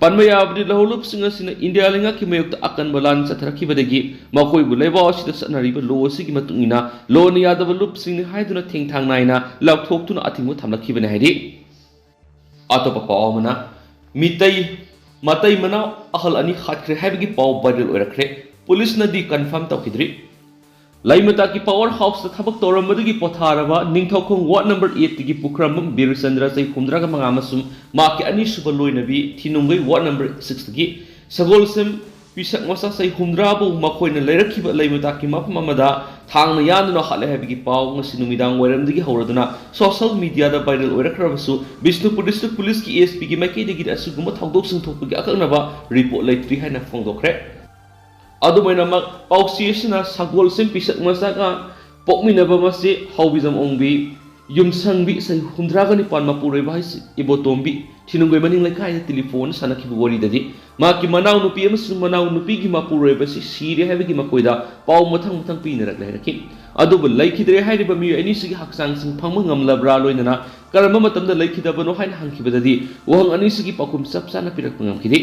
ꯄꯟꯕ ꯌꯥꯕꯗꯤ, ꯂꯧꯍꯧꯂꯨꯞꯁꯤꯡ ꯑꯁꯤꯅ ꯏꯟꯗꯤꯌꯥ ꯂꯩꯉꯥꯛꯀꯤ ꯃꯥꯌꯣꯛꯇ ꯑꯀꯟꯕ ꯂꯥꯟ ꯆꯠꯊꯔꯛꯈꯤꯕꯗꯒꯤ ꯃꯈꯣꯏꯕꯨ ꯂꯩꯕꯥꯛ ꯑꯁꯤꯗ ꯆꯠꯅꯔꯤꯕ ꯂꯣ ꯑꯁꯤꯒꯤ ꯃꯇꯨꯡ ꯏꯟꯅ ꯂꯣꯅ ꯌꯥꯗꯕ ꯂꯨꯞꯁꯤꯡꯅꯤ ꯍꯥꯏꯗꯨꯅ ꯊꯦꯡꯊꯥꯡ ꯅꯥꯏꯅ ꯂꯥꯎꯊꯣꯛꯇꯨꯅ ꯑꯊꯤꯡꯕ ꯊꯝꯂꯛꯈꯤꯕꯅꯤ ꯍꯥꯏꯔꯤ꯫ ꯑꯇꯣꯞꯄ ꯄꯥꯎ ꯑꯃꯅ, ꯃꯤꯇꯩ ꯃꯇꯩ ꯃꯅꯥꯎ ꯑꯍꯜ ꯑꯅꯤ ꯍꯥꯠꯈ꯭ꯔꯦ ꯍꯥꯏꯕꯒꯤ ꯄꯥꯎ ꯚꯥꯏꯔꯦꯜ ꯑꯣꯏꯔꯛꯈ꯭ꯔꯦ꯫ ꯄꯨꯂꯤꯁꯅꯗꯤ ꯀꯟꯐꯥꯔꯝ ꯇꯧꯈꯤꯗ꯭ꯔꯤ꯫ ꯂꯩꯃꯇꯥꯛꯀꯤ ꯄꯥꯋꯔ ꯍꯥꯎꯁꯇ ꯊꯕꯛ ꯇꯧꯔꯝꯕꯗꯒꯤ ꯄꯣꯊꯥꯔꯕ ꯅꯤꯡꯊꯧꯈꯣꯡ ꯋꯥꯔꯗ ꯅꯝꯕꯔ ꯑꯩꯠꯇꯒꯤ ꯄꯨꯈ꯭ꯔꯝꯕꯝ ꯕꯤꯔꯆꯟꯗ꯭ꯔ, ꯆꯍꯤ ꯍꯨꯝꯗ꯭ꯔꯥꯒ ꯃꯉꯥ, ꯑꯃꯁꯨꯡ ꯃꯍꯥꯛꯀꯤ ꯑꯅꯤꯁꯨꯕ ꯂꯣꯏꯅꯕꯤ ꯊꯤꯅꯨꯡꯒꯩ ꯋꯥꯔꯗ ꯅꯝꯕꯔ ꯁꯤꯛꯁꯇꯒꯤ ꯁꯒꯣꯜꯁꯦꯝ ꯄꯤꯁꯛ ꯃꯆꯥ ꯆꯍꯤ ꯍꯨꯝꯗ꯭ꯔꯥꯕꯨ ꯃꯈꯣꯏꯅ ꯂꯩꯔꯛꯈꯤꯕ ꯂꯩꯃꯇꯥꯛꯀꯤ ꯃꯐꯝ ꯑꯃꯗ ꯊꯥꯡꯅ ꯌꯥꯟꯗꯨꯅ ꯍꯥꯠꯂꯦ ꯍꯥꯏꯕꯒꯤ ꯄꯥꯎ ꯉꯁꯤ ꯅꯨꯃꯤꯗꯥꯡ ꯋꯥꯏꯔꯝꯗꯒꯤ ꯍꯧꯔꯗꯨꯅ ꯁꯣꯁꯤꯌꯦꯜ ꯃꯤꯗꯤꯌꯥꯗ ꯚꯥꯏꯔꯦꯜ ꯑꯣꯏꯔꯛꯈ꯭ꯔꯕꯁꯨ, ꯕꯤꯁꯅꯨꯄꯨꯔ ꯗꯤꯁꯇ꯭ꯔꯤꯛ ꯄꯨꯂꯤꯁꯀꯤ ꯑꯦꯁ ꯄꯤꯒꯤ ꯃꯥꯏꯀꯩꯗꯒꯤꯗꯤ ꯑꯁꯤꯒꯨꯝꯕ ꯊꯧꯗꯣꯛꯁꯤꯡ ꯊꯣꯛꯄꯒꯤ ꯑꯀꯛꯅꯕ ꯔꯤꯄꯣꯔꯠ ꯂꯩꯇ꯭ꯔꯤ ꯍꯥꯏꯅ ꯐꯣꯡꯗꯣꯛꯈ꯭ꯔꯦ꯫ ꯑꯗꯨꯃꯥꯏꯅꯃꯛ, ꯄꯥꯎꯆꯦ ꯑꯁꯤꯅ ꯁꯒꯣꯜꯁꯦꯝ ꯄꯤꯁꯛ ꯃꯆꯥꯒ ꯄꯣꯛꯃꯤꯟꯅꯕ ꯃꯆꯦ ꯍꯥꯎꯕꯤꯖꯝ ꯑꯣꯡꯕꯤ, ꯌꯨꯝꯁꯪꯕꯤ ꯆꯍꯤ ꯍꯨꯝꯗ꯭ꯔꯥꯒ ꯅꯤꯄꯥꯟ, ꯃꯄꯨꯔꯣꯏꯕ ꯍꯥꯏꯁꯤ ꯏꯕꯣꯇꯣꯝꯕꯤ, ꯊꯤꯅꯨꯡꯒꯩ ꯃꯅꯤꯡ ꯂꯩꯀꯥꯏꯗ ꯇꯦꯂꯤꯐꯣꯟ ꯁꯥꯟꯅꯈꯤꯕ ꯋꯥꯔꯤꯗꯗꯤ, ꯃꯍꯥꯛꯀꯤ ꯃꯅꯥꯎꯅꯨꯄꯤ ꯑꯃꯁꯨꯡ ꯃꯅꯥꯎꯅꯨꯄꯤꯒꯤ ꯃꯄꯨꯔꯣꯏꯕ ꯑꯁꯤ ꯁꯤꯔꯦ ꯍꯥꯏꯕꯒꯤ ꯃꯈꯣꯏꯗ ꯄꯥꯎ ꯃꯊꯪ ꯃꯊꯪ ꯄꯤꯅꯔꯛꯂꯦ ꯍꯥꯏꯔꯛꯈꯤ꯫ ꯑꯗꯨꯕꯨ ꯂꯩꯈꯤꯗ꯭ꯔꯦ ꯍꯥꯏꯔꯤꯕ ꯃꯤꯑꯣꯏ ꯑꯅꯤꯁꯤꯒꯤ ꯍꯛꯆꯥꯡꯁꯤꯡ ꯐꯪꯕ ꯉꯝꯂꯕ꯭ꯔꯥ, ꯂꯣꯏꯅꯅ ꯀꯔꯝꯕ ꯃꯇꯝꯗ ꯂꯩꯈꯤꯗꯕꯅꯣ ꯍꯥꯏꯅ ꯍꯪꯈꯤꯕꯗꯗꯤ, ꯋꯥꯍꯪ ꯑꯅꯤꯁꯤꯒꯤ ꯄꯥꯎꯈꯨꯝ ꯆꯞ ꯆꯥꯅ ꯄꯤꯔꯛꯄ ꯉꯝꯈꯤꯗꯦ꯫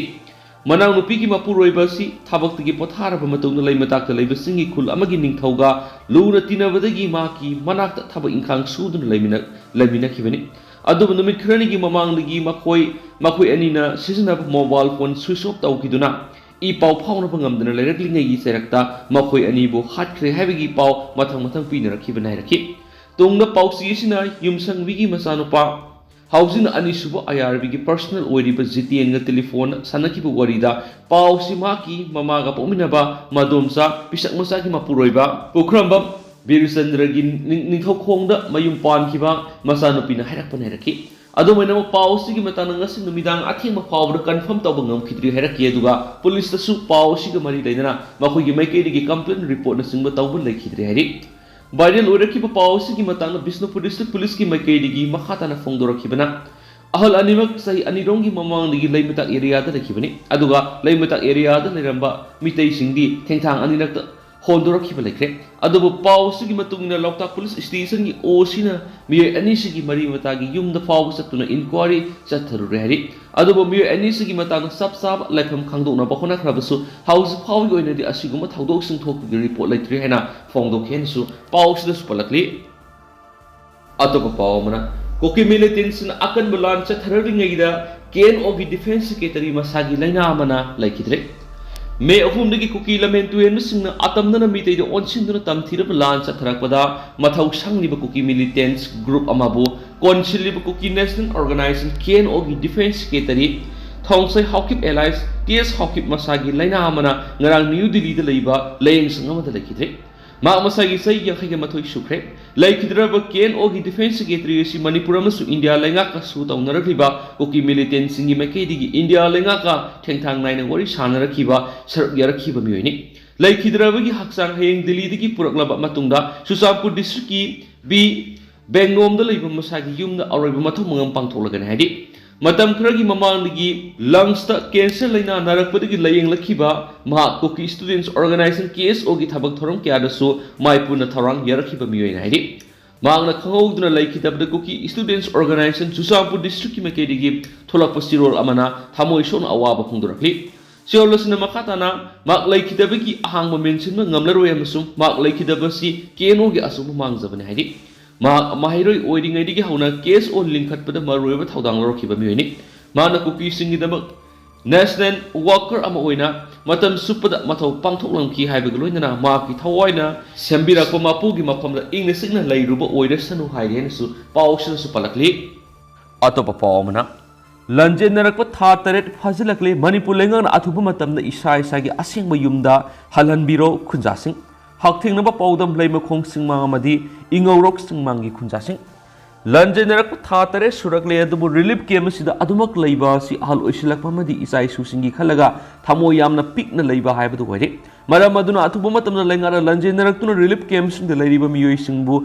ꯃꯅꯥꯎꯅꯨꯄꯤꯒꯤ ꯃꯄꯨꯔꯣꯏꯕ ꯑꯁꯤ ꯊꯕꯛꯇꯒꯤ ꯄꯣꯊꯥꯔꯕ ꯃꯇꯨꯡꯗ ꯂꯩꯃꯇꯥꯛꯇ ꯂꯩꯕꯁꯤꯡꯒꯤ ꯈꯨꯜ ꯑꯃꯒꯤ ꯅꯤꯡꯊꯧꯒ ꯂꯨꯅ ꯇꯤꯟꯅꯕꯗꯒꯤ ꯃꯍꯥꯛꯀꯤ ꯃꯅꯥꯛꯇ ꯊꯕꯛ ꯏꯪꯈꯥꯡ ꯁꯨꯗꯨꯅ ꯂꯩꯃꯤꯟꯅ-, ꯂꯩꯃꯤꯟꯅꯈꯤꯕꯅꯤ꯫ ꯑꯗꯨꯕꯨ ꯅꯨꯃꯤꯠ ꯈꯔꯅꯤꯒꯤ ꯃꯃꯥꯡꯗꯒꯤ ꯃꯈꯣꯏ, ꯃꯈꯣꯏ ꯑꯅꯤꯅ ꯁꯤꯖꯤꯟꯅꯕ mobile phone switch of ꯇꯧꯈꯤꯗꯨꯅ E ꯄꯥꯎ ꯐꯥꯎꯅꯕ ꯉꯝꯗꯅ ꯂꯩꯔꯛꯂꯤꯉꯩꯒꯤ ꯆꯩꯔꯛꯇ ꯃꯈꯣꯏ ꯑꯅꯤꯕꯨ ꯍꯥꯠꯈ꯭ꯔꯦ ꯍꯥꯏꯕꯒꯤ ꯄꯥꯎ ꯃꯊꯪ ꯃꯊꯪ ꯄꯤꯅꯔꯛꯈꯤꯕꯅ ꯍꯥꯏꯔꯛꯈꯤ꯫ ꯇꯨꯡꯗ ꯄꯥꯎꯆꯦ ꯑꯁꯤꯅ ꯌꯨꯝꯁꯪꯕꯤꯒꯤ ꯃꯆꯥꯅꯨꯄꯥ ꯍꯧꯖꯤꯛꯅ ꯑꯅꯤꯁꯨꯕ ꯑꯥꯏ ꯑꯥꯔ ꯕꯤꯒꯤ ꯄꯔꯁꯅꯦꯜ ꯑꯣꯏꯔꯤꯕ ꯖꯤꯇꯦꯟꯒ ꯇꯦꯂꯤꯐꯣꯟ ꯁꯥꯟꯅꯈꯤꯕ ꯋꯥꯔꯤꯗ, ꯄꯥꯎꯁꯤ ꯃꯍꯥꯛꯀꯤ ꯃꯃꯥꯒ ꯄꯣꯛꯃꯤꯟꯅꯕ ꯃꯗꯣꯝꯆꯥ ꯄꯤꯁꯛ ꯃꯆꯥꯒꯤ ꯃꯄꯨꯔꯣꯏꯕ ꯄꯨꯈ꯭ꯔꯝꯕꯝ ꯕꯤꯔꯆꯟꯗ꯭ꯔꯒꯤ ꯅꯤꯡ-, ꯅꯤꯡꯊꯧꯈꯣꯡꯗ ꯃꯌꯨꯝ ꯄꯥꯟꯈꯤꯕ ꯃꯆꯥꯅꯨꯄꯤꯅ ꯍꯥꯏꯔꯛꯄꯅ ꯍꯥꯏꯔꯛꯈꯤ꯫ ꯑꯗꯨꯃꯥꯏꯅꯃꯛ, ꯄꯥꯎ ꯑꯁꯤꯒꯤ ꯃꯇꯥꯡꯗ ꯉꯁꯤ ꯅꯨꯃꯤꯗꯥꯡ ꯑꯊꯦꯡꯕ ꯐꯥꯎꯕꯗ ꯀꯟꯐꯥꯔꯝ ꯇꯧꯕ ꯉꯝꯈꯤꯗ꯭ꯔꯤ ꯍꯥꯏꯔꯛꯈꯤ꯫ ꯑꯗꯨꯒ ꯄꯨꯂꯤꯁꯇꯁꯨ ꯄꯥꯎ ꯑꯁꯤꯒ ꯃꯔꯤ ꯂꯩꯅꯅ ꯃꯈꯣꯏꯒꯤ ꯃꯥꯏꯀꯩꯗꯒꯤ ꯀꯝꯄ꯭ꯂꯦꯟ ꯔꯤꯄꯣꯔꯠꯅꯆꯤꯡꯕ ꯇꯧꯕ ꯂꯩꯈꯤꯗ꯭ꯔꯦ ꯍꯥꯏꯔꯤ꯫ ꯚꯥꯏꯔꯦꯜ ꯑꯣꯏꯔꯛꯈꯤꯕ ꯄꯥꯎ ꯑꯁꯤꯒꯤ ꯃꯇꯥꯡꯗ ꯕꯤꯁꯅꯨꯄꯨꯔ ꯗꯤꯁꯇ꯭ꯔꯤꯛ ꯄꯨꯂꯤꯁꯀꯤ ꯃꯥꯏꯀꯩꯗꯒꯤ ꯃꯈꯥ ꯇꯥꯅ ꯐꯣꯡꯗꯣꯔꯛꯈꯤꯕꯅ, ꯑꯍꯜ ꯑꯅꯤꯃꯛ ꯆꯍꯤ ꯑꯅꯤꯔꯣꯝꯒꯤ ꯃꯃꯥꯡꯗꯒꯤ ꯂꯩꯃꯇꯥꯛ ꯑꯦꯔꯤꯌꯥꯗ ꯂꯩꯈꯤꯕꯅꯤ꯫ ꯑꯗꯨꯒ ꯂꯩꯃꯇꯥꯛ ꯑꯦꯔꯤꯌꯥꯗ ꯂꯩꯔꯝꯕ ꯃꯤꯇꯩꯁꯤꯡꯗꯤ ꯊꯦꯡꯊꯥꯡ ꯑꯅꯤꯔꯛꯇ ꯍꯣꯟꯗꯣꯔꯛꯈꯤꯕ ꯂꯩꯈ꯭ꯔꯦ꯫ ꯑꯗꯨꯕꯨ ꯄꯥꯎ ꯑꯁꯤꯒꯤ ꯃꯇꯨꯡ ꯏꯟꯅ ꯂꯣꯛꯇꯥꯛ ꯄꯨꯂꯤꯁ ꯁ꯭ꯇꯦꯁꯟꯒꯤ ꯑꯣ ꯁꯤꯅ ꯃꯤꯑꯣꯏ ꯑꯅꯤꯁꯤꯒꯤ ꯃꯔꯤ ꯃꯇꯥꯒꯤ ꯌꯨꯝꯗ ꯐꯥꯎꯕ ꯆꯠꯇꯨꯅ ꯏꯟꯀ꯭ꯋꯥꯔꯤ ꯆꯠꯊꯔꯨꯔꯦ ꯍꯥꯏꯔꯤ꯫ ꯑꯗꯨꯕꯨ ꯃꯤꯑꯣꯏ ꯑꯅꯤꯁꯤꯒꯤ ꯃꯇꯥꯡꯗ ꯆꯞ ꯆꯥꯕ ꯂꯩꯐꯝ ꯈꯪꯗꯣꯛꯅꯕ ꯍꯣꯠꯅꯈ꯭ꯔꯕꯁꯨ ꯍꯧꯖꯤꯛ ꯐꯥꯎꯕꯒꯤ ꯑꯣꯏꯅꯗꯤ ꯑꯁꯤꯒꯨꯝꯕ ꯊꯧꯗꯣꯛꯁꯤꯡ ꯊꯣꯛꯄꯒꯤ ꯔꯤꯄꯣꯔꯠ ꯂꯩꯇ꯭ꯔꯤ ꯍꯥꯏꯅ ꯐꯣꯡꯗꯣꯛꯈꯤ ꯍꯥꯏꯅꯁꯨ ꯄꯥꯎ ꯑꯁꯤꯗꯁꯨ ꯄꯜꯂꯛꯂꯤ꯫ ꯑꯇꯣꯞꯄ ꯄꯥꯎ ꯑꯃꯅ, ꯀꯨꯀꯤ ꯃꯤꯂꯤꯇꯦꯟꯁꯤꯡꯅ ꯑꯀꯟꯕ ꯂꯥꯟ ꯆꯠꯊꯔꯛꯂꯤꯉꯩꯗ ꯀꯦ ꯑꯦꯟ ꯑꯣꯒꯤ ꯗꯤꯐꯦꯟꯁ ꯁꯦꯀ꯭ꯔꯦꯇꯔꯤ ꯃꯁꯥꯒꯤ ꯂꯥꯏꯅꯥ ꯑꯃꯅ ꯂꯩꯈꯤꯗ꯭ꯔꯦ꯫ ꯃꯦ ꯑꯍꯨꯝꯗꯒꯤ ꯀꯨꯀꯤ ꯂꯝꯍꯦꯟ ꯇꯨꯍꯦꯟꯕꯁꯤꯡꯅ ꯑꯇꯝꯅꯅ ꯃꯤꯇꯩꯗ ꯑꯣꯟꯁꯤꯟꯗꯨꯅ ꯇꯝꯊꯤꯔꯕ ꯂꯥꯟ ꯆꯠꯊꯔꯛꯄꯗ ꯃꯊꯧ ꯁꯪꯂꯤꯕ ꯀꯨꯀꯤ ꯃꯤꯂꯤꯇꯦꯟꯁ ꯒ꯭ꯔꯨꯞ ꯑꯃꯕꯨ ꯀꯣꯟꯁꯤꯜꯂꯤꯕ ꯀꯨꯀꯤ ꯅꯦꯁꯅꯦꯜ ꯑꯣꯔꯒꯅꯥꯏꯖꯦꯁꯟ, ꯀꯦ ꯑꯦꯟ ꯑꯣꯒꯤ defence secretary ꯊꯣꯡꯁꯩ Haokip alias T ꯑꯦꯁ ꯍꯥꯎꯀꯤꯞ ꯃꯁꯥꯒꯤ ꯂꯥꯏꯅꯥ ꯑꯃꯅ ꯉꯔꯥꯡ ꯅ꯭ꯌꯨ ꯗꯤꯜꯂꯤꯗ ꯂꯩꯕ ꯂꯥꯌꯦꯡꯁꯪ ꯑꯃꯗ ꯂꯩꯈꯤꯗ꯭ꯔꯦ꯫ ꯃꯍꯥꯛ ꯃꯁꯥꯒꯤ ꯆꯍꯤ ꯌꯥꯡꯈꯩꯒ ꯃꯥꯊꯣꯏ ꯁꯨꯈ꯭ꯔꯦ꯫ ꯂꯩꯈꯤꯗ꯭ꯔꯕ ꯀꯦ ꯑꯦꯟ ꯑꯣꯒꯤ ꯗꯤꯐꯦꯟꯁ ꯁꯦꯀ꯭ꯔꯦꯇꯔꯤ ꯑꯁꯤ ꯃꯅꯤꯄꯨꯔ ꯑꯃꯁꯨꯡ ꯏꯟꯗꯤꯌꯥ ꯂꯩꯉꯥꯛꯀ ꯁꯨ ꯇꯧꯅꯔꯛꯂꯤꯕ ꯀꯨꯀꯤ ꯃꯤꯂꯤꯇꯦꯟꯁꯤꯡꯒꯤ ꯃꯥꯏꯀꯩꯗꯒꯤ ꯏꯟꯗꯤꯌꯥ ꯂꯩꯉꯥꯛꯀ ꯊꯦꯡꯊꯥꯡ ꯅꯥꯏꯅ ꯋꯥꯔꯤ ꯁꯥꯅꯔꯛꯈꯤꯕ, ꯁꯔꯨꯛ ꯌꯥꯔꯛꯈꯤꯕ ꯃꯤꯑꯣꯏꯅꯤ꯫ ꯂꯩꯈꯤꯗ꯭ꯔꯕꯒꯤ ꯍꯛꯆꯥꯡ ꯍꯌꯦꯡ ꯗꯤꯜꯂꯤꯗꯒꯤ ꯄꯨꯔꯛꯂꯕ ꯃꯇꯨꯡꯗ ꯆꯨꯔꯆꯥꯟꯄꯨꯔ ꯗꯤꯁꯇ꯭ꯔꯤꯛꯀꯤ ꯕꯤ ꯕꯦꯡꯂꯣꯝꯗ ꯂꯩꯕ ꯃꯁꯥꯒꯤ ꯌꯨꯝꯗ ꯑꯔꯣꯏꯕ ꯃꯊꯧ ꯃꯉꯝ ꯄꯥꯡꯊꯣꯛꯂꯒꯅꯤ ꯍꯥꯏꯔꯤ꯫ ꯃꯇꯝ ꯈꯔꯒꯤ ꯃꯃꯥꯡꯗꯒꯤ ꯂꯪꯁꯇ ꯀꯦꯟꯁꯔ ꯂꯥꯏꯅꯥ ꯅꯥꯔꯛꯄꯗꯒꯤ ꯂꯥꯌꯦꯡꯂꯛꯈꯤꯕ ꯃꯍꯥꯛ ꯀꯨꯀꯤ ꯁ꯭ꯇꯨꯗꯦꯟꯠꯁ ꯑꯣꯔꯒꯅꯥꯏꯖꯦꯁꯟ, ꯀꯦ ꯑꯦꯁ ꯑꯣꯒꯤ ꯊꯕꯛ ꯊꯧꯔꯝ ꯀꯌꯥꯗꯁꯨ ꯃꯥꯏꯄꯨꯅ ꯊꯧꯔꯥꯡ ꯌꯥꯔꯛꯈꯤꯕ ꯃꯤꯑꯣꯏꯅꯤ ꯍꯥꯏꯔꯤ꯫ ꯃꯍꯥꯛꯅ ꯈꯪꯍꯧꯗꯅ ꯂꯩꯈꯤꯗꯕꯗ ꯀꯨꯀꯤ ꯁ꯭ꯇꯨꯗꯦꯟꯠꯁ ꯑꯣꯔꯒꯅꯥꯏꯖꯦꯁꯟ ꯆꯨꯔꯆꯥꯟꯄꯨꯔ ꯗꯤꯁꯇ꯭ꯔꯤꯛꯀꯤ ꯃꯥꯏꯀꯩꯗꯒꯤ ꯊꯣꯛꯂꯛꯄ ꯆꯤꯔꯣꯜ ꯑꯃꯅ ꯊꯃꯣꯏ ꯁꯣꯛꯅ ꯑꯋꯥꯕ ꯐꯣꯡꯗꯣꯔꯛꯂꯤ꯫ ꯆꯤꯔꯣꯜ ꯑꯁꯤꯅ ꯃꯈꯥ ꯇꯥꯅ ꯃꯍꯥꯛ ꯂꯩꯈꯤꯗꯕꯒꯤ ꯑꯍꯥꯡꯕ ꯃꯦꯟꯁꯤꯟꯕ ꯉꯝꯂꯔꯣꯏ ꯑꯃꯁꯨꯡ ꯃꯍꯥꯛ ꯂꯩꯈꯤꯗꯕ ꯑꯁꯤ ꯀꯦ ꯑꯦꯟ ꯑꯣꯒꯤ ꯑꯆꯧꯕ ꯃꯥꯡꯖꯕꯅꯤ ꯍꯥꯏꯔꯤ꯫ ꯃꯍꯥꯛ ꯃꯍꯩꯔꯣꯏ ꯑꯣꯏꯔꯤꯉꯩꯗꯒꯤ ꯍꯧꯅ ꯀꯦ ꯑꯦꯁ ꯑꯣ ꯂꯤꯡꯈꯠꯄꯗ ꯃꯔꯨꯑꯣꯏꯕ ꯊꯧꯗꯥꯡ ꯂꯧꯔꯛꯈꯤꯕ ꯃꯤꯑꯣꯏꯅꯤ꯫ ꯃꯍꯥꯛꯅ ꯀꯨꯀꯤꯁꯤꯡꯒꯤꯗꯃꯛ ꯅꯦꯁꯅꯦꯜ ꯋꯥꯀꯔ ꯑꯃ ꯑꯣꯏꯅ ꯃꯇꯝ ꯆꯨꯞꯄꯗ ꯃꯊꯧ ꯄꯥꯡꯊꯣꯛꯂꯝꯈꯤ ꯍꯥꯏꯕꯒ ꯂꯣꯏꯅꯅ ꯃꯍꯥꯛꯀꯤ ꯊꯋꯥꯏꯅ ꯁꯦꯝꯕꯤꯔꯛꯄ ꯃꯄꯨꯒꯤ ꯃꯐꯝꯗ ꯏꯪꯅ ꯆꯤꯛꯅ ꯂꯩꯔꯨꯕ ꯑꯣꯏꯔꯁꯅꯨ ꯍꯥꯏꯔꯤ ꯍꯥꯏꯅꯁꯨ ꯄꯥꯎ ꯑꯁꯤꯗꯁꯨ ꯄꯜꯂꯛꯂꯤ꯫ ꯑꯇꯣꯞꯄ ꯄꯥꯎ ꯑꯃꯅ, ꯂꯥꯟꯖꯦꯟꯅꯔꯛꯄ ꯊꯥ ꯇꯔꯦꯠ ꯐꯥꯖꯤꯜꯂꯛꯂꯦ꯫ ꯃꯅꯤꯄꯨꯔ ꯂꯩꯉꯥꯛꯅ ꯑꯊꯨꯕ ꯃꯇꯝꯗ ꯏꯁꯥ ꯏꯁꯥꯒꯤ ꯑꯁꯦꯡꯕ ꯌꯨꯝꯗ ꯍꯜꯍꯟꯕꯤꯔꯣ ꯈꯨꯟꯖꯥꯁꯤꯡ꯫ ꯍꯛꯊꯦꯡꯅꯕ ꯄꯥꯎꯗꯝ ꯂꯩꯃꯈꯣꯡ ꯆꯤꯡꯃꯥꯡ ꯑꯃꯗꯤ ꯏꯉꯧꯔꯣꯛ ꯆꯤꯡꯃꯥꯡꯒꯤ ꯈꯨꯟꯖꯥꯁꯤꯡ꯫ ꯂꯥꯟꯖꯦꯟꯅꯔꯛꯄ ꯊꯥ ꯇꯔꯦꯠ ꯁꯨꯔꯛꯂꯦ, ꯑꯗꯨꯕꯨ ꯔꯤꯂꯤꯐ ꯀꯦꯝꯞ ꯑꯁꯤꯗ ꯑꯗꯨꯃꯛ ꯂꯩꯕ ꯑꯁꯤ ꯑꯍꯜ ꯑꯣꯏꯁꯤꯜꯂꯛꯄ ꯑꯃꯗꯤ ꯏꯆꯥ ꯏꯁꯨꯁꯤꯡꯒꯤ ꯈꯜꯂꯒ ꯊꯃꯣꯏ ꯌꯥꯝꯅ ꯄꯤꯛꯅ ꯂꯩꯕ ꯍꯥꯏꯕꯗꯨ ꯑꯣꯏꯔꯦ꯫ ꯃꯔꯝ ꯑꯗꯨꯅ ꯑꯊꯨꯕ ꯃꯇꯝꯗ ꯂꯩꯉꯥꯛꯅ ꯂꯥꯟꯖꯦꯟꯅꯔꯛꯇꯨꯅ ꯔꯤꯂꯤꯐ ꯀꯦꯝꯞꯁꯤꯡꯗ ꯂꯩꯔꯤꯕ ꯃꯤꯑꯣꯏꯁꯤꯡꯕꯨ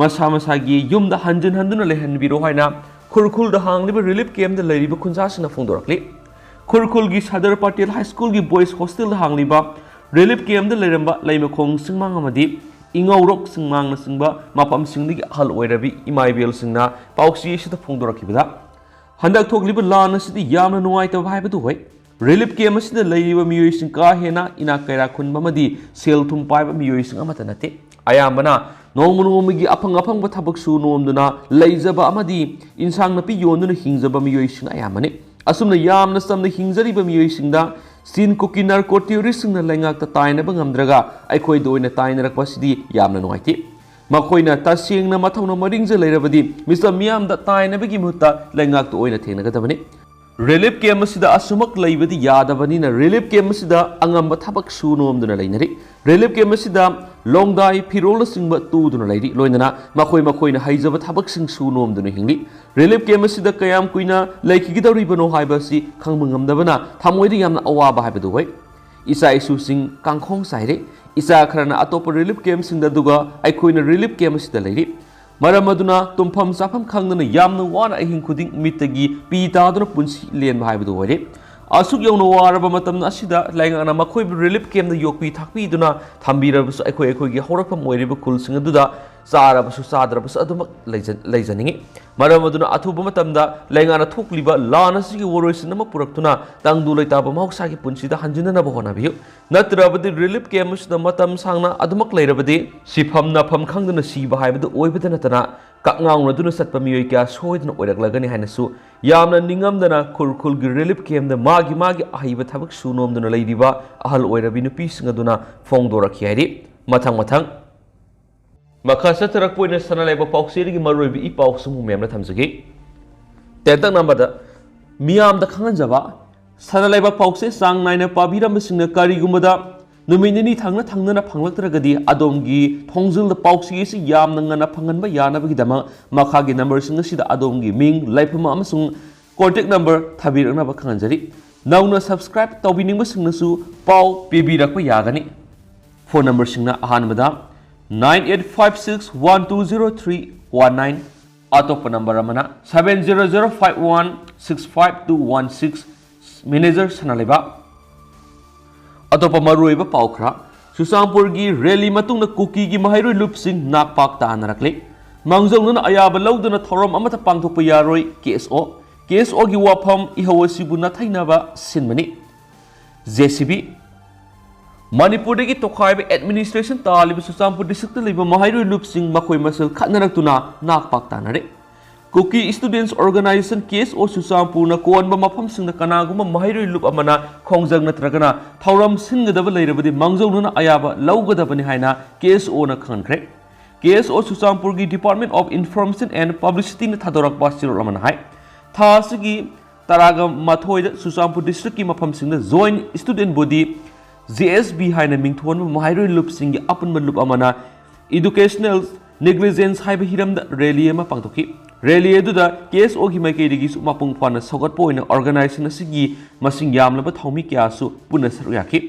ꯃꯁꯥ ꯃꯁꯥꯒꯤ ꯌꯨꯝꯗ ꯍꯟꯖꯤꯟ ꯍꯟꯗꯨꯅ ꯂꯩꯍꯟꯕꯤꯔꯣ ꯍꯥꯏꯅ ꯈꯨꯔꯈꯨꯜꯗ ꯍꯥꯡꯂꯤꯕ ꯔꯤꯂꯤꯐ ꯀꯦꯝꯞꯇ ꯂꯩꯔꯤꯕ ꯈꯨꯟꯖꯥꯁꯤꯡꯅ ꯐꯣꯡꯗꯣꯔꯛꯂꯤ꯫ ꯈꯨꯔꯈꯨꯜꯒꯤ ꯁꯗꯔ ꯄꯇꯦꯜ ꯍꯥꯏ ꯁ꯭ꯀꯨꯜꯒꯤ ꯕꯣꯏꯁ ꯍꯣꯁꯇꯦꯜꯗ ꯍꯥꯡꯂꯤꯕ ꯔꯤꯂꯤꯐ ꯀꯦꯝꯗ ꯂꯩꯔꯝꯕ ꯂꯩꯃꯈꯣꯡ ꯆꯤꯡꯃꯥꯡ ꯑꯃꯗꯤ ꯏꯉꯧꯔꯣꯛ ꯆꯤꯡꯃꯥꯡꯅꯆꯤꯡꯕ ꯃꯐꯝꯁꯤꯡꯗꯒꯤ ꯑꯍꯜ ꯑꯣꯏꯔꯕꯤ ꯏꯃꯥ ꯏꯕꯦꯜꯁꯤꯡꯅ ꯄꯥꯎꯆꯦ ꯑꯁꯤꯗ ꯐꯣꯡꯗꯣꯔꯛꯈꯤꯕꯗ, ꯍꯟꯗꯛ ꯊꯣꯛꯂꯤꯕ ꯂꯥꯟ ꯑꯁꯤꯗꯤ ꯌꯥꯝꯅ ꯅꯨꯡꯉꯥꯏꯇꯕ ꯍꯥꯏꯕꯗꯨ ꯑꯣꯏ꯫ ꯔꯤꯂꯤꯐ ꯀꯦꯝ ꯑꯁꯤꯗ ꯂꯩꯔꯤꯕ ꯃꯤꯑꯣꯏꯁꯤꯡ ꯀꯥ ꯍꯦꯟꯅ ꯏꯅꯥꯛ ꯀꯩꯔꯥꯛ ꯈꯨꯟꯕ ꯑꯃꯗꯤ ꯁꯦꯜ ꯊꯨꯝ ꯄꯥꯏꯕ ꯃꯤꯑꯣꯏꯁꯤꯡ ꯑꯃꯠꯇ ꯅꯠꯇꯦ꯫ ꯑꯌꯥꯝꯕꯅ ꯅꯣꯡꯃ ꯅꯣꯡꯃꯒꯤ ꯑꯐꯪ ꯑꯐꯪꯕ ꯊꯕꯛ ꯁꯨ ꯅꯣꯝꯗꯨꯅ ꯂꯩꯖꯕ ꯑꯃꯗꯤ ꯏꯟꯁꯥꯡ ꯅꯥꯄꯤ ꯌꯣꯟꯗꯨꯅ ꯍꯤꯡꯖꯕ ꯃꯤꯑꯣꯏꯁꯤꯡ ꯑꯌꯥꯝꯕꯅꯤ꯫ ꯑꯁꯨꯝꯅ ꯌꯥꯝꯅ ꯆꯝꯅ ꯍꯤꯡꯖꯔꯤꯕ ꯃꯤꯑꯣꯏꯁꯤꯡꯗ ꯆꯤꯟ ꯀꯨꯀꯤ ꯅꯥꯔꯀꯣ ꯇꯦꯔꯣꯔꯤꯁꯁꯤꯡꯅ ꯂꯩꯉꯥꯛꯇ ꯇꯥꯏꯅꯕ ꯉꯝꯗ꯭ꯔꯒ ꯑꯩꯈꯣꯏꯗ ꯑꯣꯏꯅ ꯇꯥꯏꯅꯔꯛꯄ ꯑꯁꯤꯗꯤ ꯌꯥꯝꯅ ꯅꯨꯡꯉꯥꯏꯇꯦ꯫ ꯃꯈꯣꯏꯅ ꯇꯁꯦꯡꯅ ꯃꯊꯧꯅ ꯃꯔꯤꯡꯖ ꯂꯩꯔꯕꯗꯤ ꯃꯤꯁꯇꯔ ꯃꯤꯌꯥꯝꯗ ꯇꯥꯏꯅꯕꯒꯤ ꯃꯍꯨꯠꯇ ꯂꯩꯉꯥꯛꯇ ꯑꯣꯏꯅ ꯊꯦꯡꯅꯒꯗꯕꯅꯤ꯫ ꯔꯤꯂꯤꯐ ꯀꯦꯝ ꯑꯁꯤꯗ ꯑꯁꯨꯃꯛ ꯂꯩꯕꯗꯤ ꯌꯥꯗꯕꯅꯤꯅ ꯔꯤꯂꯤꯐ ꯀꯦꯝ ꯑꯁꯤꯗ ꯑꯉꯝꯕ ꯊꯕꯛ ꯁꯨ ꯅꯣꯝꯗꯨꯅ ꯂꯩꯅꯔꯤ꯫ ꯔꯤꯂꯤꯐ ꯀꯦꯝ ꯑꯁꯤꯗ ꯂꯣꯡꯗꯥꯏ ꯐꯤꯔꯣꯜꯅꯆꯤꯡꯕ ꯇꯨꯗꯨꯅ ꯂꯩꯔꯤ꯫ ꯂꯣꯏꯅꯅ ꯃꯈꯣꯏ ꯃꯈꯣꯏꯅ ꯍꯩꯖꯕ ꯊꯕꯛꯁꯤꯡ ꯁꯨ ꯅꯣꯝꯗꯨꯅ ꯍꯤꯡꯂꯤ꯫ ꯔꯤꯂꯤꯐ ꯀꯦꯝ ꯑꯁꯤꯗ ꯀꯌꯥꯝ ꯀꯨꯏꯅ ꯂꯩꯈꯤꯒꯗꯧꯔꯤꯕꯅꯣ ꯍꯥꯏꯕ ꯑꯁꯤ ꯈꯪꯕ ꯉꯝꯗꯕꯅ ꯊꯃꯣꯏꯗ ꯌꯥꯝꯅ ꯑꯋꯥꯕ ꯍꯥꯏꯕꯗꯨ ꯑꯣꯏ꯫ ꯏꯆꯥ ꯏꯁꯨꯁꯤꯡ ꯀꯥꯡꯈꯣꯡ ꯆꯥꯏꯔꯦ꯫ ꯏꯆꯥ ꯈꯔꯅ ꯑꯇꯣꯞꯄ ꯔꯤꯂꯤꯐ ꯀꯦꯝꯁꯤꯡꯗ, ꯑꯗꯨꯒ ꯑꯩꯈꯣꯏꯅ ꯔꯤꯂꯤꯐ ꯀꯦꯝ ꯑꯁꯤꯗ ꯂꯩꯔꯤ꯫ ꯃꯔꯝ ꯑꯗꯨꯅ ꯇꯨꯝꯐꯝ ꯆꯥꯐꯝ ꯈꯪꯗꯅ ꯌꯥꯝꯅ ꯋꯥꯅ ꯑꯍꯤꯡ ꯈꯨꯗꯤꯡ ꯃꯤꯠꯇꯒꯤ ꯄꯤ ꯇꯥꯗꯨꯅ ꯄꯨꯟꯁꯤ ꯂꯦꯟꯕ ꯍꯥꯏꯕꯗꯨ ꯑꯣꯏꯔꯦ꯫ ꯑꯁꯨꯛ ꯌꯧꯅ ꯋꯥꯔꯕ ꯃꯇꯝ ꯑꯁꯤꯗ ꯂꯩꯉꯥꯛꯅ ꯃꯈꯣꯏꯕꯨ ꯔꯤꯂꯤꯐ ꯀꯦꯝꯗ ꯌꯣꯛꯄꯤ ꯊꯥꯛꯄꯤꯗꯨꯅ ꯊꯝꯕꯤꯔꯕꯁꯨ, ꯑꯩꯈꯣꯏ ꯑꯩꯈꯣꯏꯒꯤ ꯍꯧꯔꯛꯐꯝ ꯑꯣꯏꯔꯤꯕ ꯈꯨꯜꯁꯤꯡ ꯑꯗꯨꯗ ꯆꯥꯔꯕꯁꯨ ꯆꯥꯗ꯭ꯔꯕꯁꯨ ꯑꯗꯨꯃꯛ ꯂꯩꯖ-, ꯂꯩꯖꯅꯤꯡꯏ꯫ ꯃꯔꯝ ꯑꯗꯨꯅ ꯑꯊꯨꯕ ꯃꯇꯝꯗ ꯂꯩꯉꯥꯛꯅ ꯊꯣꯛꯂꯤꯕ ꯂꯥꯟ ꯑꯁꯤꯒꯤ ꯋꯥꯔꯣꯏꯁꯤꯟ ꯑꯃ ꯄꯨꯔꯛꯇꯨꯅ ꯇꯪꯗꯨ ꯂꯩꯇꯥꯕ ꯃꯍꯧꯁꯥꯒꯤ ꯄꯨꯟꯁꯤꯗ ꯍꯟꯖꯤꯟꯅꯅꯕ ꯍꯣꯠꯅꯕꯤꯌꯨ꯫ ꯅꯠꯇ꯭ꯔꯕꯗꯤ ꯔꯤꯂꯤꯐ ꯀꯦꯝ ꯑꯁꯤꯗ ꯃꯇꯝ ꯁꯥꯡꯅ ꯑꯗꯨꯃꯛ ꯂꯩꯔꯕꯗꯤ ꯁꯤꯐꯝ ꯅꯥꯐꯝ ꯈꯪꯗꯅ ꯁꯤꯕ ꯍꯥꯏꯕꯗꯨ ꯑꯣꯏꯕꯗ ꯅꯠꯇꯅ ꯀꯛꯉꯥꯎꯅꯗꯨꯅ ꯆꯠꯄ ꯃꯤꯑꯣꯏ ꯀꯌꯥ ꯁꯣꯏꯗꯅ ꯑꯣꯏꯔꯛꯂꯒꯅꯤ ꯍꯥꯏꯅꯁꯨ ꯌꯥꯝꯅ ꯅꯤꯡꯉꯝꯗꯅ ꯈꯨꯜ ꯈꯨꯜꯒꯤ ꯔꯤꯂꯤꯐ ꯀꯦꯝꯗ ꯃꯥꯒꯤ ꯃꯥꯒꯤ ꯑꯍꯩꯕ ꯊꯕꯛ ꯁꯨ ꯅꯣꯝꯗꯨꯅ ꯂꯩꯔꯤꯕ ꯑꯍꯜ ꯑꯣꯏꯔꯕꯤ ꯅꯨꯄꯤꯁꯤꯡ ꯑꯗꯨꯅ ꯐꯣꯡꯗꯣꯔꯛꯈꯤ ꯍꯥꯏꯔꯤ꯫ ꯃꯊꯪ ꯃꯊꯪ ꯃꯈꯥ ꯆꯠꯊꯔꯛꯄ ꯑꯣꯏꯅ ꯁꯅꯥ ꯂꯩꯕꯥꯛ ꯄꯥꯎꯆꯦꯗꯒꯤ ꯃꯔꯨꯑꯣꯏꯕ ꯏ ꯄꯥꯎꯁꯤꯡꯕꯨ ꯃꯌꯥꯝꯅ ꯊꯝꯖꯒꯦ꯫ ꯇꯦꯟꯇꯛꯅ ꯑꯃꯗ ꯃꯤꯌꯥꯝꯗ ꯈꯪꯍꯟꯖꯕ, ꯁꯅꯥ ꯂꯩꯕꯥꯛ ꯄꯥꯎꯆꯦ ꯆꯥꯡ ꯅꯥꯏꯅ ꯄꯥꯕꯤꯔꯝꯕꯁꯤꯡꯅ ꯀꯔꯤꯒꯨꯝꯕꯗ ꯅꯨꯃꯤꯠ ꯅꯤꯅꯤ ꯊꯪꯅ ꯊꯪꯅꯅ ꯐꯪꯂꯛꯇ꯭ꯔꯒꯗꯤ ꯑꯗꯣꯝꯒꯤ ꯊꯣꯡꯖꯤꯜꯗ ꯄꯥꯎꯆꯦ ꯑꯁꯤ ꯌꯥꯝꯅ ꯉꯟꯅ ꯐꯪꯍꯟꯕ ꯌꯥꯅꯕꯒꯤꯗꯃꯛ ꯃꯈꯥꯒꯤ ꯅꯝꯕꯔꯁꯤꯡ ꯑꯁꯤꯗ ꯑꯗꯣꯝꯒꯤ ꯃꯤꯡ, ꯂꯩꯐꯝ ꯑꯃꯁꯨꯡ ꯀꯣꯟꯇꯦꯛ ꯅꯝꯕꯔ ꯊꯥꯕꯤꯔꯛꯅꯕ ꯈꯪꯍꯟꯖꯔꯤ꯫ ꯅꯧꯅ ꯁꯕꯁꯀ꯭ꯔꯥꯏꯕ ꯇꯧꯕꯤꯅꯤꯡꯕꯁꯤꯡꯅꯁꯨ ꯄꯥꯎ ꯄꯤꯕꯤꯔꯛꯄ ꯌꯥꯒꯅꯤ꯫ ꯐꯣꯟ ꯅꯝꯕꯔꯁꯤꯡꯅ ꯑꯍꯥꯟꯕꯗ nine eight five six one two zero three one nine, ꯑꯇꯣꯞꯄ ꯅꯝꯕꯔ ꯑꯃꯅ seven zero zero five one six five two one six, manager ꯁꯅꯥꯂꯩꯕꯥꯛ꯫ ꯑꯇꯣꯞꯄ ꯃꯔꯨꯑꯣꯏꯕ ꯄꯥꯎ ꯈꯔ꯫ ꯆꯨꯔꯆꯥꯟꯄꯨꯔꯒꯤ ꯔꯦꯂꯤ ꯃꯇꯨꯡꯗ ꯀꯨꯀꯤꯒꯤ ꯃꯍꯩꯔꯣꯏ ꯂꯨꯞꯁꯤꯡ ꯅꯥꯛꯄꯥꯛ ꯇꯥꯅꯔꯛꯂꯤ꯫ ꯃꯥꯡꯖꯧꯅꯅ ꯑꯌꯥꯕ ꯂꯧꯗꯅ ꯊꯧꯔꯝ ꯑꯃꯠꯇ ꯄꯥꯡꯊꯣꯛꯄ ꯌꯥꯔꯣꯏ, ꯀꯦ ꯑꯦꯁ ꯑꯣ꯫ ꯀꯦ ꯑꯦꯁ ꯑꯣꯒꯤ ꯋꯥꯐꯝ ꯏꯍꯧ ꯑꯁꯤꯕꯨ ꯅꯥꯊꯩꯅꯕ ꯁꯤꯟꯕꯅꯤ꯫ J C B. ꯃꯅꯤꯄꯨꯔꯗꯒꯤ ꯇꯣꯈꯥꯏꯕ ꯑꯦꯗꯃꯤꯅꯤꯁꯇ꯭ꯔꯦꯁꯟ ꯇꯥꯜꯂꯤꯕ ꯆꯨꯔꯆꯥꯟꯄꯨꯔ ꯗꯤꯁꯇ꯭ꯔꯤꯛꯇ ꯂꯩꯕ ꯃꯍꯩꯔꯣꯏ ꯂꯨꯞꯁꯤꯡ ꯃꯈꯣꯏ ꯃꯁꯦꯜ ꯈꯠꯅꯔꯛꯇꯨꯅ ꯅꯥꯛꯄꯥꯛ ꯇꯥꯅꯔꯦ꯫ ꯀꯨꯀꯤ ꯁ꯭ꯇꯨꯗꯦꯟꯠꯁ ꯑꯣꯔꯒꯅꯥꯏꯖꯦꯁꯟ, ꯀꯦ ꯑꯦꯁ ꯑꯣ, ꯆꯨꯔꯆꯥꯟꯄꯨꯔꯅ ꯀꯣꯟꯕ ꯃꯐꯝꯁꯤꯡꯗ ꯀꯅꯥꯒꯨꯝꯕ ꯃꯍꯩꯔꯣꯏ ꯂꯨꯞ ꯑꯃꯅ ꯈꯣꯡꯖꯪ ꯅꯠꯇ꯭ꯔꯒꯅ ꯊꯧꯔꯝ ꯁꯤꯟꯒꯗꯕ ꯂꯩꯔꯕꯗꯤ ꯃꯥꯡꯖꯧꯅꯅ ꯑꯌꯥꯕ ꯂꯧꯒꯗꯕꯅꯤ ꯍꯥꯏꯅ ꯀꯦ ꯑꯦꯁ ꯑꯣꯅ ꯈꯪꯍꯟꯈ꯭ꯔꯦ꯫ ꯀꯦ ꯑꯦꯁ ꯑꯣ ꯆꯨꯔꯆꯥꯟꯄꯨꯔꯒꯤ Department of Information and Publicityꯅ ꯊꯥꯗꯣꯔꯛꯄ ꯆꯦꯔꯣꯜ ꯑꯃꯅ ꯍꯥꯏ, ꯊꯥ ꯑꯁꯤꯒꯤ ꯇꯔꯥꯒ ꯃꯥꯊꯣꯏꯗ ꯆꯨꯔꯆꯥꯟꯄꯨꯔ ꯗꯤꯁꯇ꯭ꯔꯤꯛꯀꯤ ꯃꯐꯝꯁꯤꯡꯗ Joint Student Body, J S B, ꯍꯥꯏꯅ ꯃꯤꯡꯊꯣꯟꯕ ꯃꯍꯩꯔꯣꯏ ꯂꯨꯞꯁꯤꯡꯒꯤ ꯑꯄꯨꯟꯕ ꯂꯨꯞ ꯑꯃꯅ Educational Negligence ꯍꯥꯏꯕ ꯍꯤꯔꯝꯗ ꯔꯦꯂꯤ ꯑꯃ ꯄꯥꯡꯊꯣꯛꯈꯤ꯫ ꯔꯦꯂꯤ ꯑꯗꯨꯗ ꯀꯦ ꯑꯦꯁ ꯑꯣꯒꯤ ꯃꯥꯏꯀꯩꯗꯒꯤꯁꯨ ꯃꯄꯨꯡ ꯐꯥꯅ ꯁꯧꯒꯠꯄ ꯑꯣꯏꯅ ꯑꯣꯔꯒꯅꯥꯏꯖꯦꯁꯟ ꯑꯁꯤꯒꯤ ꯃꯁꯤꯡ ꯌꯥꯝꯂꯕ ꯊꯧꯃꯤ ꯀꯌꯥꯁꯨ ꯄꯨꯟꯅ ꯁꯔꯨꯛ ꯌꯥꯈꯤ꯫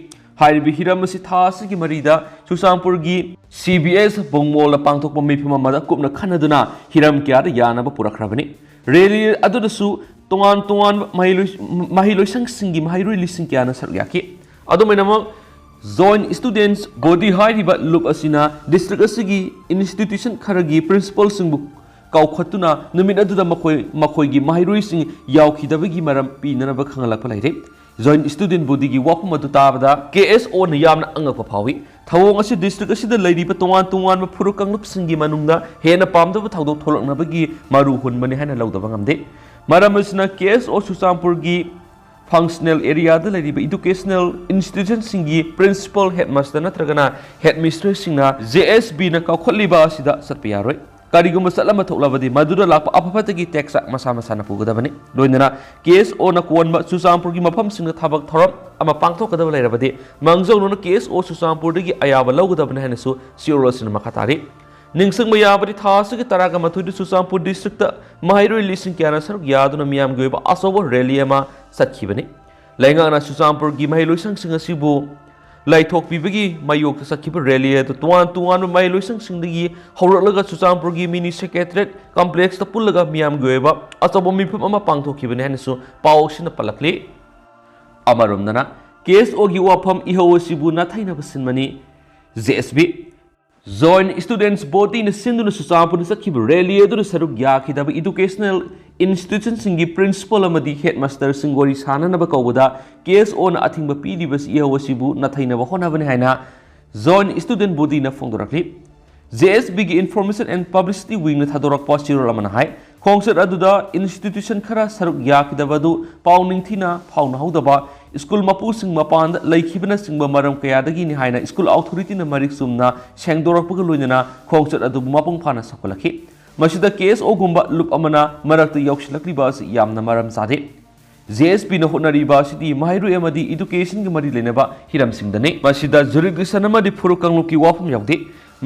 ꯍꯥꯏꯔꯤꯕ ꯍꯤꯔꯝ ꯑꯁꯤ ꯊꯥ ꯑꯁꯤꯒꯤ ꯃꯔꯤꯗ ꯆꯨꯔꯆꯥꯟꯄꯨꯔꯒꯤ ꯁꯤ ꯕꯤ ꯑꯦꯁ ꯕꯣꯡꯃꯣꯜꯗ ꯄꯥꯡꯊꯣꯛꯄ ꯃꯤꯐꯝ ꯑꯃꯗ ꯀꯨꯞꯅ ꯈꯟꯅꯗꯨꯅ ꯍꯤꯔꯝ ꯀꯌꯥꯗ ꯌꯥꯅꯕ ꯄꯨꯔꯛꯈ꯭ꯔꯕꯅꯤ꯫ ꯔꯦꯂꯤ ꯑꯗꯨꯗꯁꯨ ꯇꯣꯉꯥꯟ ꯇꯣꯉꯥꯟꯕ ꯃꯍꯩꯂꯣꯏ-, ꯃꯍꯩꯂꯣꯏꯁꯪꯁꯤꯡꯒꯤ ꯃꯍꯩꯔꯣꯏ ꯂꯤꯁꯤꯡ ꯀꯌꯥꯅ ꯁꯔꯨꯛ ꯌꯥꯈꯤ꯫ ꯑꯗꯨꯝ ꯑꯣꯏꯅꯃꯛ, Joint Students Body ꯍꯥꯏꯔꯤꯕ ꯂꯨꯞ ꯑꯁꯤꯅ ꯗꯤꯁꯇ꯭ꯔꯤꯛ ꯑꯁꯤꯒꯤ ꯏꯟꯁꯇꯤꯇ꯭ꯌꯨꯁꯟ ꯈꯔꯒꯤ ꯄ꯭ꯔꯤꯟꯁꯤꯄꯜꯁꯤꯡꯕꯨ ꯀꯧꯈꯠꯇꯨꯅ ꯅꯨꯃꯤꯠ ꯑꯗꯨꯗ ꯃꯈꯣꯏ, ꯃꯈꯣꯏꯒꯤ ꯃꯍꯩꯔꯣꯏꯁꯤꯡ ꯌꯥꯎꯈꯤꯗꯕꯒꯤ ꯃꯔꯝ ꯄꯤꯅꯅꯕ ꯈꯪꯍꯜꯂꯛꯄ ꯂꯩꯔꯦ꯫ Joint Student Bodyꯒꯤ ꯋꯥꯐꯝ ꯑꯗꯨ ꯇꯥꯕꯗ ꯀꯦ ꯑꯦꯁ ꯑꯣꯅ ꯌꯥꯝꯅ ꯑꯉꯛꯄ ꯐꯥꯎꯏ꯫ ꯊꯧꯑꯣꯡ ꯑꯁꯤ ꯗꯤꯁꯇ꯭ꯔꯤꯛ ꯑꯁꯤꯗ ꯂꯩꯔꯤꯕ ꯇꯣꯉꯥꯟ ꯇꯣꯉꯥꯟꯕ ꯐꯨꯔꯨꯞ ꯀꯥꯡꯂꯨꯞꯁꯤꯡꯒꯤ ꯃꯅꯨꯡꯗ ꯍꯦꯟꯅ ꯄꯥꯝꯗꯕ ꯊꯧꯗꯣꯛ ꯊꯣꯛꯂꯛꯅꯕꯒꯤ ꯃꯔꯨ ꯍꯨꯟꯕꯅꯤ ꯍꯥꯏꯅ ꯂꯧꯗꯕ ꯉꯝꯗꯦ꯫ ꯃꯔꯝ ꯑꯁꯤꯅ ꯀꯦ ꯑꯦꯁ ꯑꯣ ꯆꯨꯔꯆꯥꯟꯄꯨꯔꯒꯤ ꯐꯪꯁꯅꯦꯜ ꯑꯦꯔꯤꯌꯥꯗ ꯂꯩꯔꯤꯕ ꯏꯗꯨꯀꯦꯁꯅꯦꯜ ꯏꯟꯁꯇꯤꯇ꯭ꯌꯨꯁꯟꯁꯤꯡꯒꯤ ꯄ꯭ꯔꯤꯟꯁꯤꯄꯜ, ꯍꯦꯗꯃꯥꯁꯇꯔ ꯅꯠꯇ꯭ꯔꯒꯅ ꯍꯦꯗꯃꯤꯁꯇ꯭ꯔꯦꯁꯁꯤꯡꯅ ꯖꯦ ꯑꯦꯁ ꯕꯤꯅ ꯀꯧꯈꯠꯂꯤꯕ ꯑꯁꯤꯗ ꯆꯠꯄ ꯌꯥꯔꯣꯏ꯫ ꯀꯔꯤꯒꯨꯝꯕ ꯆꯠꯂꯝꯕ ꯊꯣꯛꯂꯕꯗꯤ ꯃꯗꯨꯗ ꯂꯥꯛꯄ ꯑꯐ ꯐꯠꯇꯒꯤ ꯇꯦꯛꯁ ꯃꯁꯥ ꯃꯁꯥꯅ ꯄꯨꯒꯗꯕꯅꯤ꯫ ꯂꯣꯏꯅꯅ ꯀꯦ ꯑꯦꯁ ꯑꯣꯅ ꯀꯣꯟꯕ ꯆꯨꯔꯆꯥꯟꯄꯨꯔꯒꯤ ꯃꯐꯝꯁꯤꯡꯗ ꯊꯕꯛ ꯊꯧꯔꯝ ꯑꯃ ꯄꯥꯡꯊꯣꯛꯀꯗꯕ ꯂꯩꯔꯕꯗꯤ ꯃꯥꯡꯖꯧꯅꯅ ꯀꯦ ꯑꯦꯁ ꯑꯣ ꯆꯨꯔꯆꯥꯟꯄꯨꯔꯗꯒꯤ ꯑꯌꯥꯕ ꯂꯧꯒꯗꯕꯅꯤ ꯍꯥꯏꯅꯁꯨ ꯆꯦꯔꯣꯜ ꯑꯁꯤꯅ ꯃꯈꯥ ꯇꯥꯔꯤ꯫ ꯅꯤꯡꯁꯤꯡꯕ ꯌꯥꯕꯗꯤ ꯊꯥ ꯑꯁꯤꯒꯤ ꯇꯔꯥꯒ ꯃꯥꯊꯣꯏꯗ ꯆꯨꯔꯆꯥꯟꯄꯨꯔ ꯗꯤꯁꯇ꯭ꯔꯤꯛꯇ ꯃꯍꯩꯔꯣꯏ ꯂꯤꯁꯤꯡ ꯀꯌꯥꯅ ꯁꯔꯨꯛ ꯌꯥꯗꯨꯅ ꯃꯤꯌꯥꯝꯒꯤ ꯑꯣꯏꯕ ꯑꯆꯧꯕ ꯔꯦꯂꯤ ꯑꯃ ꯆꯠꯈꯤꯕꯅꯤ꯫ ꯂꯩꯉꯥꯛꯅ ꯆꯨꯔꯆꯥꯟꯄꯨꯔꯒꯤ ꯃꯍꯩꯂꯣꯏꯁꯪꯁꯤꯡ ꯑꯁꯤꯕꯨ ꯂꯩꯊꯣꯛꯄꯤꯕꯒꯤ ꯃꯥꯌꯣꯛꯇ ꯆꯠꯈꯤꯕ ꯔꯦꯂꯤ ꯑꯗꯨ ꯇꯣꯉꯥꯟ ꯇꯣꯉꯥꯟꯕ ꯃꯍꯩꯂꯣꯏꯁꯪꯁꯤꯡꯗꯒꯤ ꯍꯧꯔꯛꯂꯒ ꯆꯨꯔꯆꯥꯟꯄꯨꯔꯒꯤ ꯃꯤꯅꯤ ꯁꯦꯀ꯭ꯔꯦꯇꯔꯤꯌꯦꯠ ꯀꯝꯄ꯭ꯂꯦꯛꯁꯇ ꯄꯨꯜꯂꯒ ꯃꯤꯌꯥꯝꯒꯤ ꯑꯣꯏꯕ ꯑꯆꯧꯕ ꯃꯤꯐꯝ ꯑꯃ ꯄꯥꯡꯊꯣꯛꯈꯤꯕꯅꯤ ꯍꯥꯏꯅꯁꯨ ꯄꯥꯎ ꯑꯁꯤꯅ ꯄꯜꯂꯛꯂꯤ꯫ ꯑꯃꯔꯣꯝꯗꯅ ꯀꯦ ꯑꯦꯁ ꯑꯣꯒꯤ ꯋꯥꯐꯝ ꯏꯍꯧ ꯑꯁꯤꯕꯨ ꯅꯥꯊꯩꯅꯕ ꯁꯤꯟꯕꯅꯤ꯫ J S B. Joint Students Bodyꯅ ꯁꯤꯟꯗꯨꯅ ꯆꯨꯔꯆꯥꯟꯄꯨꯔꯗ ꯆꯠꯈꯤꯕ rally ꯑꯗꯨꯗ ꯁꯔꯨꯛ ꯌꯥꯈꯤꯗꯕ educational institutionꯁꯤꯡꯒꯤ principal ꯑꯃꯗꯤ headmasterꯁꯤꯡ ꯋꯥꯔꯤ ꯁꯥꯅꯅꯕ ꯀꯧꯕꯗ ꯀꯦ ꯑꯦꯁ ꯑꯣꯅ ꯑꯊꯤꯡꯕ ꯄꯤꯔꯤꯕꯁꯤ ꯏꯍꯧ ꯑꯁꯤꯕꯨ ꯅꯥꯊꯩꯅꯕ ꯍꯣꯠꯅꯕꯅꯤ ꯍꯥꯏꯅ Joint Student Bodyꯅ ꯐꯣꯡꯗꯣꯔꯛꯂꯤ꯫ ꯖꯦ ꯑꯦꯁ ꯕꯤꯒꯤ Information and Publicity Wingꯅ ꯊꯥꯗꯣꯔꯛꯄ ꯆꯦꯔꯣꯜ ꯑꯃꯅ ꯍꯥꯏ, ꯈꯣꯡꯆꯠ ꯑꯗꯨꯗ institution ꯈꯔ ꯁꯔꯨꯛ ꯌꯥꯈꯤꯗꯕ ꯑꯗꯨ ꯄꯥꯎ ꯅꯤꯡꯊꯤꯅ ꯐꯥꯎꯅꯍꯧꯗꯕ, ꯁ꯭ꯀꯨꯜ ꯃꯄꯨꯁꯤꯡ ꯃꯄꯥꯟꯗ ꯂꯩꯈꯤꯕꯅꯆꯤꯡꯕ ꯃꯔꯝ ꯀꯌꯥꯗꯒꯤꯅꯤ ꯍꯥꯏꯅ ꯁ꯭ꯀꯨꯜ authorityꯅ ꯃꯔꯤꯛ ꯆꯨꯝꯅ ꯁꯦꯡꯗꯣꯔꯛꯄꯒ ꯂꯣꯏꯅꯅ ꯈꯣꯡꯆꯠ ꯑꯗꯨꯕꯨ ꯃꯄꯨꯡ ꯐꯥꯅ ꯁꯧꯒꯠꯂꯛꯈꯤ꯫ ꯃꯁꯤꯗ ꯀꯦ ꯑꯦꯁ ꯑꯣꯒꯨꯝꯕ ꯂꯨꯞ ꯑꯃꯅ ꯃꯔꯛꯇ ꯌꯥꯎꯁꯤꯜꯂꯛꯂꯤꯕ ꯑꯁꯤ ꯌꯥꯝꯅ ꯃꯔꯝ ꯆꯥꯗꯦ꯫ ꯖꯦ ꯑꯦꯁ ꯕꯤꯅ ꯍꯣꯠꯅꯔꯤꯕ ꯑꯁꯤꯗꯤ ꯃꯍꯩꯔꯣꯏ ꯑꯃꯗꯤ educationꯒ ꯃꯔꯤ ꯂꯩꯅꯕ ꯍꯤꯔꯝꯁꯤꯡꯗꯅꯤ꯫ ꯃꯁꯤꯗ jurisdiction ꯑꯃꯗꯤ ꯐꯨꯔꯨꯞ ꯀꯥꯡꯂꯨꯞꯀꯤ ꯋꯥꯐꯝ ꯌꯥꯎꯗꯦ꯫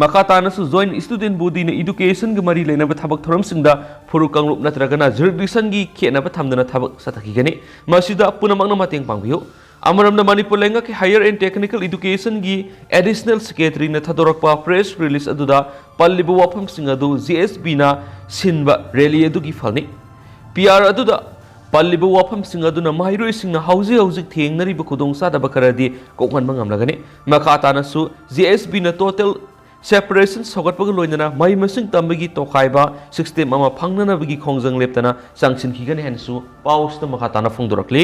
ꯃꯈꯥ ꯇꯥꯅꯁꯨ Joint Student Bodyꯅ educationꯒ ꯃꯔꯤ ꯂꯩꯅꯕ ꯊꯕꯛ ꯊꯧꯔꯝꯁꯤꯡꯗ ꯐꯨꯔꯨꯞ ꯀꯥꯡꯂꯨꯞ ꯅꯠꯇ꯭ꯔꯒꯅ jurisdictionꯒꯤ ꯈꯦꯠꯅꯕ ꯊꯝꯗꯅ ꯊꯕꯛ ꯆꯠꯊꯈꯤꯒꯅꯤ꯫ ꯃꯁꯤꯗ ꯄꯨꯝꯅꯃꯛꯅ ꯃꯇꯦꯡ ꯄꯥꯡꯕꯤꯌꯨ꯫ ꯑꯃꯔꯣꯝꯗ ꯃꯅꯤꯄꯨꯔ ꯂꯩꯉꯥꯛꯀꯤ Higher and Technical Educationꯒꯤ Additional Secretaryꯅ ꯊꯥꯗꯣꯔꯛꯄ press release ꯑꯗꯨꯗ ꯄꯜꯂꯤꯕ ꯋꯥꯐꯝꯁꯤꯡ ꯑꯗꯨ ꯖꯦ ꯑꯦꯁ ꯕꯤꯅ ꯁꯤꯟꯕ rally ꯑꯗꯨꯒꯤ ꯐꯜꯅꯤ꯫ ꯄꯤ ꯑꯥꯔ ꯑꯗꯨꯗ ꯄꯜꯂꯤꯕ ꯋꯥꯐꯝꯁꯤꯡ ꯑꯗꯨꯅ ꯃꯍꯩꯔꯣꯏꯁꯤꯡꯅ ꯍꯧꯖꯤꯛ ꯍꯧꯖꯤꯛ ꯊꯦꯡꯅꯔꯤꯕ ꯈꯨꯗꯣꯡꯆꯥꯗꯕ ꯈꯔꯗꯤ ꯀꯣꯛꯍꯟꯕ ꯉꯝꯂꯒꯅꯤ꯫ ꯃꯈꯥ ꯇꯥꯅꯁꯨ ꯖꯦ ꯑꯦꯁ ꯕꯤꯅ total separation ꯁꯧꯒꯠꯄꯒ ꯂꯣꯏꯅꯅ ꯃꯍꯩ ꯃꯁꯤꯡ ꯇꯝꯕꯒꯤ ꯇꯣꯈꯥꯏꯕ system ꯑꯃ ꯐꯪꯅꯅꯕꯒꯤ ꯈꯣꯡꯖꯪ ꯂꯦꯞꯇꯅ ꯆꯪꯁꯤꯟꯈꯤꯒꯅꯤ ꯍꯥꯏꯅꯁꯨ ꯄꯥꯎ ꯑꯁꯤꯗ ꯃꯈꯥ ꯇꯥꯅ ꯐꯣꯡꯗꯣꯔꯛꯂꯤ꯫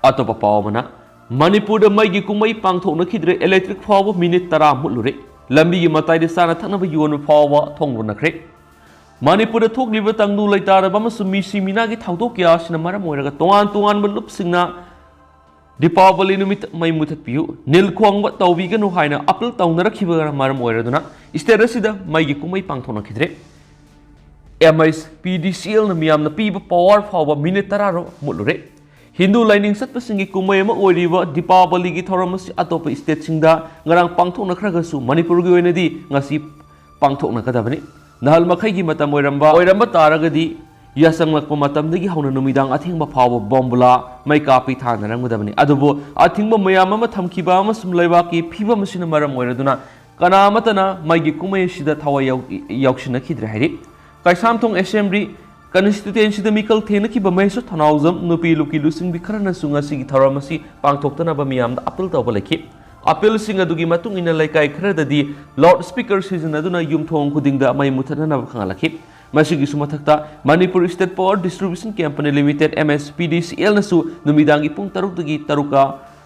ꯑꯇꯣꯞꯄ ꯄꯥꯎ ꯑꯃꯅ, ꯃꯅꯤꯄꯨꯔꯗ ꯃꯩꯒꯤ ꯀꯨꯝꯃꯩ ꯄꯥꯡꯊꯣꯛꯅꯈꯤꯗ꯭ꯔꯦ, electric ꯐꯥꯎꯕ minute ꯇꯔꯥ ꯃꯨꯠꯂꯨꯔꯦ, ꯂꯝꯕꯤꯒꯤ ꯃꯇꯥꯏꯗ ꯆꯥꯅ ꯊꯛꯅꯕ ꯌꯣꯟꯕ ꯐꯥꯎꯕ ꯊꯣꯡ ꯂꯣꯟꯅꯈ꯭ꯔꯦ꯫ ꯃꯅꯤꯄꯨꯔꯗ ꯊꯣꯛꯂꯤꯕ ꯇꯪꯗꯨ ꯂꯩꯇꯥꯔꯕ ꯑꯃꯁꯨꯡ ꯃꯤꯁꯤ ꯃꯤꯅꯥꯒꯤ ꯊꯧꯗꯣꯛ ꯀꯌꯥ ꯑꯁꯤꯅ ꯃꯔꯝ ꯑꯣꯏꯔꯒ ꯇꯣꯉꯥꯟ ꯇꯣꯉꯥꯟꯕ ꯂꯨꯞꯁꯤꯡꯅ ꯗꯤꯄꯥꯋꯂꯤ ꯅꯨꯃꯤꯠ ꯃꯩ ꯃꯨꯊꯠꯄꯤꯌꯨ, ꯅꯤꯜ ꯈꯣꯡꯕ ꯇꯧꯕꯤꯒꯅꯨ ꯍꯥꯏꯅ appeal ꯇꯧꯅꯔꯛꯈꯤꯕꯅ ꯃꯔꯝ ꯑꯣꯏꯔꯗꯨꯅ state ꯑꯁꯤꯗ ꯃꯩꯒꯤ ꯀꯨꯝꯃꯩ ꯄꯥꯡꯊꯣꯛꯅꯈꯤꯗ꯭ꯔꯦ꯫ ꯑꯦꯝ ꯑꯩꯆ ꯄꯤ ꯗꯤ ꯁꯤ ꯑꯦꯜꯅ ꯃꯤꯌꯥꯝꯅ ꯄꯤꯕ power ꯐꯥꯎꯕ minute ꯇꯔꯥ ꯔꯣꯝ ꯃꯨꯠꯂꯨꯔꯦ꯫ ꯍꯤꯟꯗꯨ ꯂꯥꯏꯅꯤꯡ ꯆꯠꯄꯁꯤꯡꯒꯤ ꯀꯨꯝꯃꯩ ꯑꯃ ꯑꯣꯏꯔꯤꯕ ꯗꯤꯄꯥꯋꯂꯤꯒꯤ ꯊꯧꯔꯝ ꯑꯁꯤ ꯑꯇꯣꯞꯄ stateꯁꯤꯡꯗ ꯉꯔꯥꯡ ꯄꯥꯡꯊꯣꯛꯅꯈ꯭ꯔꯒꯁꯨ ꯃꯅꯤꯄꯨꯔꯒꯤ ꯑꯣꯏꯅꯗꯤ ꯉꯁꯤ ꯄꯥꯡꯊꯣꯛꯅꯒꯗꯕꯅꯤ꯫ ꯅꯍꯥꯜ ꯃꯈꯩꯒꯤ ꯃꯇꯝ ꯑꯣꯏꯔꯝꯕ, ꯑꯣꯏꯔꯝꯕ ꯇꯥꯔꯒꯗꯤ ꯌꯥꯆꯪꯂꯛꯄ ꯃꯇꯝꯗꯒꯤ ꯍꯧꯅ ꯅꯨꯃꯤꯗꯥꯡ ꯑꯊꯦꯡꯕ ꯐꯥꯎꯕ ꯕꯣꯝꯕꯨꯂꯥ, ꯃꯩꯀꯥꯞꯄꯤ ꯊꯥꯅꯔꯝꯒꯗꯕꯅꯤ꯫ ꯑꯗꯨꯕꯨ ꯑꯊꯤꯡꯕ ꯃꯌꯥꯝ ꯑꯃ ꯊꯝꯈꯤꯕ ꯑꯃꯁꯨꯡ ꯂꯩꯕꯥꯛꯀꯤ ꯐꯤꯕꯝ ꯑꯁꯤꯅ ꯃꯔꯝ ꯑꯣꯏꯔꯗꯨꯅ ꯀꯅꯥ ꯑꯃꯠꯇꯅ ꯃꯩꯒꯤ ꯀꯨꯝꯃꯩ ꯑꯁꯤꯗ ꯊꯋꯥꯏ ꯌꯥꯎ-, ꯌꯥꯎꯁꯤꯟꯅꯈꯤꯗ꯭ꯔꯦ ꯍꯥꯏꯔꯤ꯫ ꯀꯩꯁꯥꯝꯊꯣꯡ assembly Constituencyꯗ ꯃꯤꯈꯜ ꯊꯦꯡꯅꯈꯤꯕ ꯃꯍꯦꯁꯣ ꯊꯧꯅꯥꯎꯖꯝ ꯅꯨꯄꯤ ꯂꯨꯞꯀꯤ ꯂꯨꯆꯤꯡꯕꯤ ꯈꯔꯅꯁꯨ ꯉꯁꯤꯒꯤ ꯊꯧꯔꯝ ꯑꯁꯤ ꯄꯥꯡꯊꯣꯛꯇꯅꯕ ꯃꯤꯌꯥꯝꯗ appeal ꯇꯧꯕ ꯂꯩꯈꯤ꯫ Appealꯁꯤꯡ ꯑꯗꯨꯒꯤ ꯃꯇꯨꯡ ꯏꯟꯅ ꯂꯩꯀꯥꯏ ꯈꯔꯗꯗꯤ loudspeaker ꯁꯤꯖꯤꯟꯅꯗꯨꯅ ꯌꯨꯝꯊꯣꯡ ꯈꯨꯗꯤꯡꯗ ꯃꯩ ꯃꯨꯊꯠꯅꯅꯕ ꯈꯪꯍꯜꯂꯛꯈꯤ꯫ ꯃꯁꯤꯒꯤꯁꯨ ꯃꯊꯛꯇ Manipur State Power Distribution Company Limited, MSPDCLꯅꯁꯨ ꯅꯨꯃꯤꯗꯥꯡꯒꯤ ꯄꯨꯡ ꯇꯔꯨꯛꯇꯒꯤ ꯇꯔꯨꯛꯀ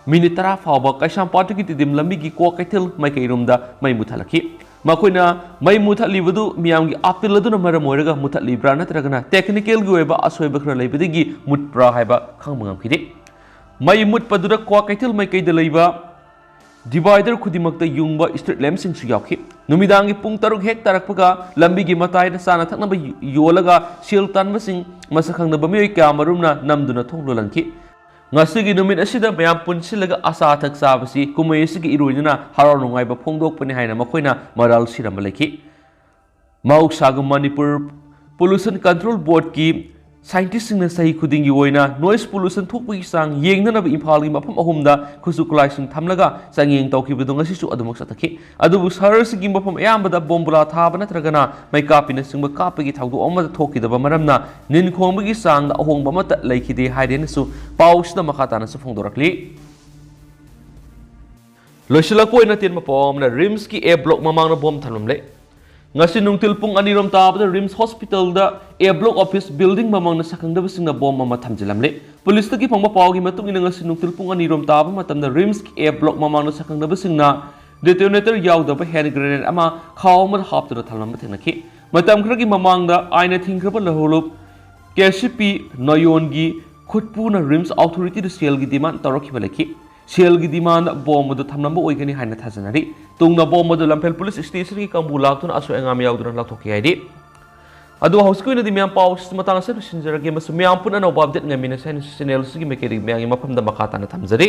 ꯃꯤꯅꯤꯠ ꯇꯔꯥ ꯐꯥꯎꯕ ꯀꯩꯁꯥꯝꯄꯥꯠꯇꯒꯤ ꯇꯤꯗꯤꯝ ꯂꯝꯕꯤꯒꯤ ꯀ꯭ꯋꯥꯀꯩꯊꯦꯜ ꯃꯥꯏꯀꯩꯔꯣꯝꯗ ꯃꯩ ꯃꯨꯊꯠꯂꯛꯈꯤ꯫ ꯃꯈꯣꯏꯅ ꯃꯩ ꯃꯨꯊꯠꯂꯤꯕꯗꯨ ꯃꯤꯌꯥꯝꯒꯤ appeal ꯑꯗꯨꯅ ꯃꯔꯝ ꯑꯣꯏꯔꯒ ꯃꯨꯊꯠꯂꯤꯕ꯭ꯔꯥ ꯅꯠꯇ꯭ꯔꯒꯅ technicalꯒꯤ ꯑꯣꯏꯕ ꯑꯁꯣꯏꯕ ꯈꯔ ꯂꯩꯕꯗꯒꯤ ꯃꯨꯠꯄ꯭ꯔꯥ ꯍꯥꯏꯕ ꯈꯪꯕ ꯉꯝꯈꯤꯗꯦ꯫ ꯃꯩ ꯃꯨꯠꯄꯗꯨꯗ ꯀ꯭ꯋꯥꯀꯩꯊꯦꯜ ꯃꯥꯏꯀꯩꯗ ꯂꯩꯕ divider ꯈꯨꯗꯤꯡꯃꯛꯇ ꯌꯨꯡꯕ street lampꯁꯤꯡꯁꯨ ꯌꯥꯎꯈꯤ꯫ ꯅꯨꯃꯤꯗꯥꯡꯒꯤ ꯄꯨꯡ ꯇꯔꯨꯛ ꯍꯦꯛ ꯇꯥꯔꯛꯄꯒ ꯂꯝꯕꯤꯒꯤ ꯃꯇꯥꯏꯗ ꯆꯥꯅ ꯊꯛꯅꯕ ꯌꯣꯜꯂꯒ ꯁꯦꯜ ꯇꯥꯟꯕꯁꯤꯡ ꯃꯁꯛ ꯈꯪꯗꯕ ꯃꯤꯑꯣꯏ ꯀꯌꯥ ꯃꯔꯨꯝꯅ ꯅꯝꯗꯨꯅ ꯊꯣꯡ ꯂꯣꯜꯍꯟꯈꯤ꯫ ꯉꯁꯤꯒꯤ ꯅꯨꯃꯤꯠ ꯑꯁꯤꯗ ꯃꯌꯥꯝ ꯄꯨꯟꯁꯤꯜꯂꯒ ꯑꯆꯥ ꯑꯊꯛ ꯆꯥꯕꯁꯤ ꯀꯨꯝꯍꯩ ꯑꯁꯤꯒꯤ ꯏꯔꯣꯏꯗꯨꯅ ꯍꯔꯥꯎ ꯅꯨꯡꯉꯥꯏꯕ ꯐꯣꯡꯗꯣꯛꯄꯅꯤ ꯍꯥꯏꯅ ꯃꯈꯣꯏꯅ ꯃꯔꯥꯜ ꯁꯤꯔꯝꯕ ꯂꯩꯈꯤ꯫ ꯃꯍꯧꯁꯥꯒꯨꯝ ꯃꯅꯤꯄꯨꯔ Pollution Control Boardꯀꯤ scientistꯁꯤꯡꯅ ꯆꯍꯤ ꯈꯨꯗꯤꯡꯒꯤ ꯑꯣꯏꯅ noise pollution ꯊꯣꯛꯄꯒꯤ ꯆꯥꯡ ꯌꯦꯡꯅꯅꯕ ꯏꯝꯐꯥꯜꯒꯤ ꯃꯐꯝ ꯑꯍꯨꯝꯗ ꯈꯨꯠꯁꯨ ꯈꯨꯠꯂꯥꯏꯁꯤꯡ ꯊꯝꯂꯒ ꯆꯥꯡꯌꯦꯡ ꯇꯧꯈꯤꯕꯗꯨ ꯉꯁꯤꯁꯨ ꯑꯗꯨꯃꯛ ꯆꯠꯊꯈꯤ꯫ ꯑꯗꯨꯕꯨ ꯁꯍꯔꯁꯤꯒꯤ ꯃꯐꯝ ꯑꯌꯥꯝꯕꯗ ꯕꯣꯝꯕꯨꯂꯥ ꯊꯥꯕ ꯅꯠꯇ꯭ꯔꯒꯅ ꯃꯩꯀꯥꯞꯄꯤꯅꯆꯤꯡꯕ ꯀꯥꯞꯄꯒꯤ ꯊꯧꯗꯣꯛ ꯑꯃꯠꯇ ꯊꯣꯛꯈꯤꯗꯕ ꯃꯔꯝꯅ ꯅꯤꯟ ꯈꯣꯡꯕꯒꯤ ꯆꯥꯡꯗ ꯑꯍꯣꯡꯕ ꯑꯃꯠꯇ ꯂꯩꯈꯤꯗꯦ ꯍꯥꯏꯔꯦꯅꯁꯨ ꯄꯥꯎꯁꯤꯗ ꯃꯈꯥ ꯇꯥꯅꯁꯨ ꯐꯣꯡꯗꯣꯔꯛꯂꯤ꯫ ꯂꯣꯏꯁꯤꯜꯂꯛꯄ ꯑꯣꯏꯅ ꯑꯇꯦꯟꯕ ꯄꯥꯎ ꯑꯃꯅ, RIMSꯀꯤ A block ꯃꯃꯥꯡꯗ ꯕꯣꯝ ꯊꯝꯂꯝꯂꯦ꯫ ꯉꯁꯤ ꯅꯨꯡꯊꯤꯜ ꯄꯨꯡ ꯑꯅꯤꯔꯣꯝ ꯇꯥꯕꯗ RIMS hospitalꯗ A block office building ꯃꯃꯥꯡꯗ ꯁꯛꯈꯪꯗꯕꯁꯤꯡꯅ ꯕꯣꯝ ꯑꯃ ꯊꯝꯖꯤꯜꯂꯝꯂꯦ꯫ ꯄꯨꯂꯤꯁꯇꯒꯤ ꯐꯪꯕ ꯄꯥꯎꯒꯤ ꯃꯇꯨꯡ ꯏꯟꯅ, ꯉꯁꯤ ꯅꯨꯡꯊꯤꯜ ꯄꯨꯡ ꯑꯅꯤꯔꯣꯝ ꯇꯥꯕ ꯃꯇꯝꯗ RIMSꯀꯤ A block ꯃꯃꯥꯡꯗ ꯁꯛꯈꯪꯗꯕꯁꯤꯡꯅ detonator ꯌꯥꯎꯗꯕ hand grenade ꯑꯃ ꯈꯥꯎ ꯑꯃꯗ ꯍꯥꯞꯇꯨꯅ ꯊꯝꯂꯝꯕ ꯊꯦꯡꯅꯈꯤ꯫ ꯃꯇꯝ ꯈꯔꯒꯤ ꯃꯃꯥꯡꯗ ꯑꯥꯏꯟꯅ ꯊꯤꯡꯈ꯭ꯔꯕ ꯂꯧꯍꯧꯂꯨꯞ KCP ꯅꯣꯌꯣꯟꯒꯤ ꯈꯨꯠꯄꯨꯅ RIMS authorityꯗ ꯁꯦꯜꯒꯤ demand ꯇꯧꯔꯛꯈꯤꯕ ꯂꯩꯈꯤ꯫ ꯁꯦꯜꯒꯤ demand ꯕꯣꯝ ꯑꯗꯨ ꯊꯝꯂꯝꯕ ꯑꯣꯏꯒꯅꯤ ꯍꯥꯏꯅ ꯊꯥꯖꯅꯔꯤ꯫ ꯇꯨꯡꯗ ꯕꯣꯝ ꯑꯗꯨ ꯂꯝꯐꯦꯜ ꯄꯨꯂꯤꯁ stationꯒꯤ ꯀꯥꯡꯕꯨ ꯂꯥꯛꯇꯨꯅ ꯑꯁꯣꯏ ꯑꯉꯥꯝ ꯌꯥꯎꯗꯅ ꯂꯧꯊꯣꯛꯈꯤ ꯍꯥꯏꯔꯤ꯫ ꯑꯗꯣ ꯍꯧꯖꯤꯛꯀꯤ ꯑꯣꯏꯅꯗꯤ ꯃꯌꯥꯝ ꯄꯥꯎꯁꯤ ꯃꯇꯥꯡ ꯑꯁꯤꯗ ꯂꯣꯏꯁꯤꯟꯖꯔꯒꯦ, ꯑꯃꯁꯨꯡ ꯃꯌꯥꯝ ꯄꯨꯟꯅ ꯑꯅꯧꯕ update ꯉꯥꯏꯃꯤꯟꯅꯁꯤ ꯍꯥꯏꯅ channel ꯑꯁꯤꯒꯤ ꯃꯥꯏꯀꯩꯗꯒꯤ ꯃꯌꯥꯝꯒꯤ ꯃꯐꯝꯗ ꯃꯈꯥ ꯇꯥꯅ ꯊꯝꯖꯔꯤ꯫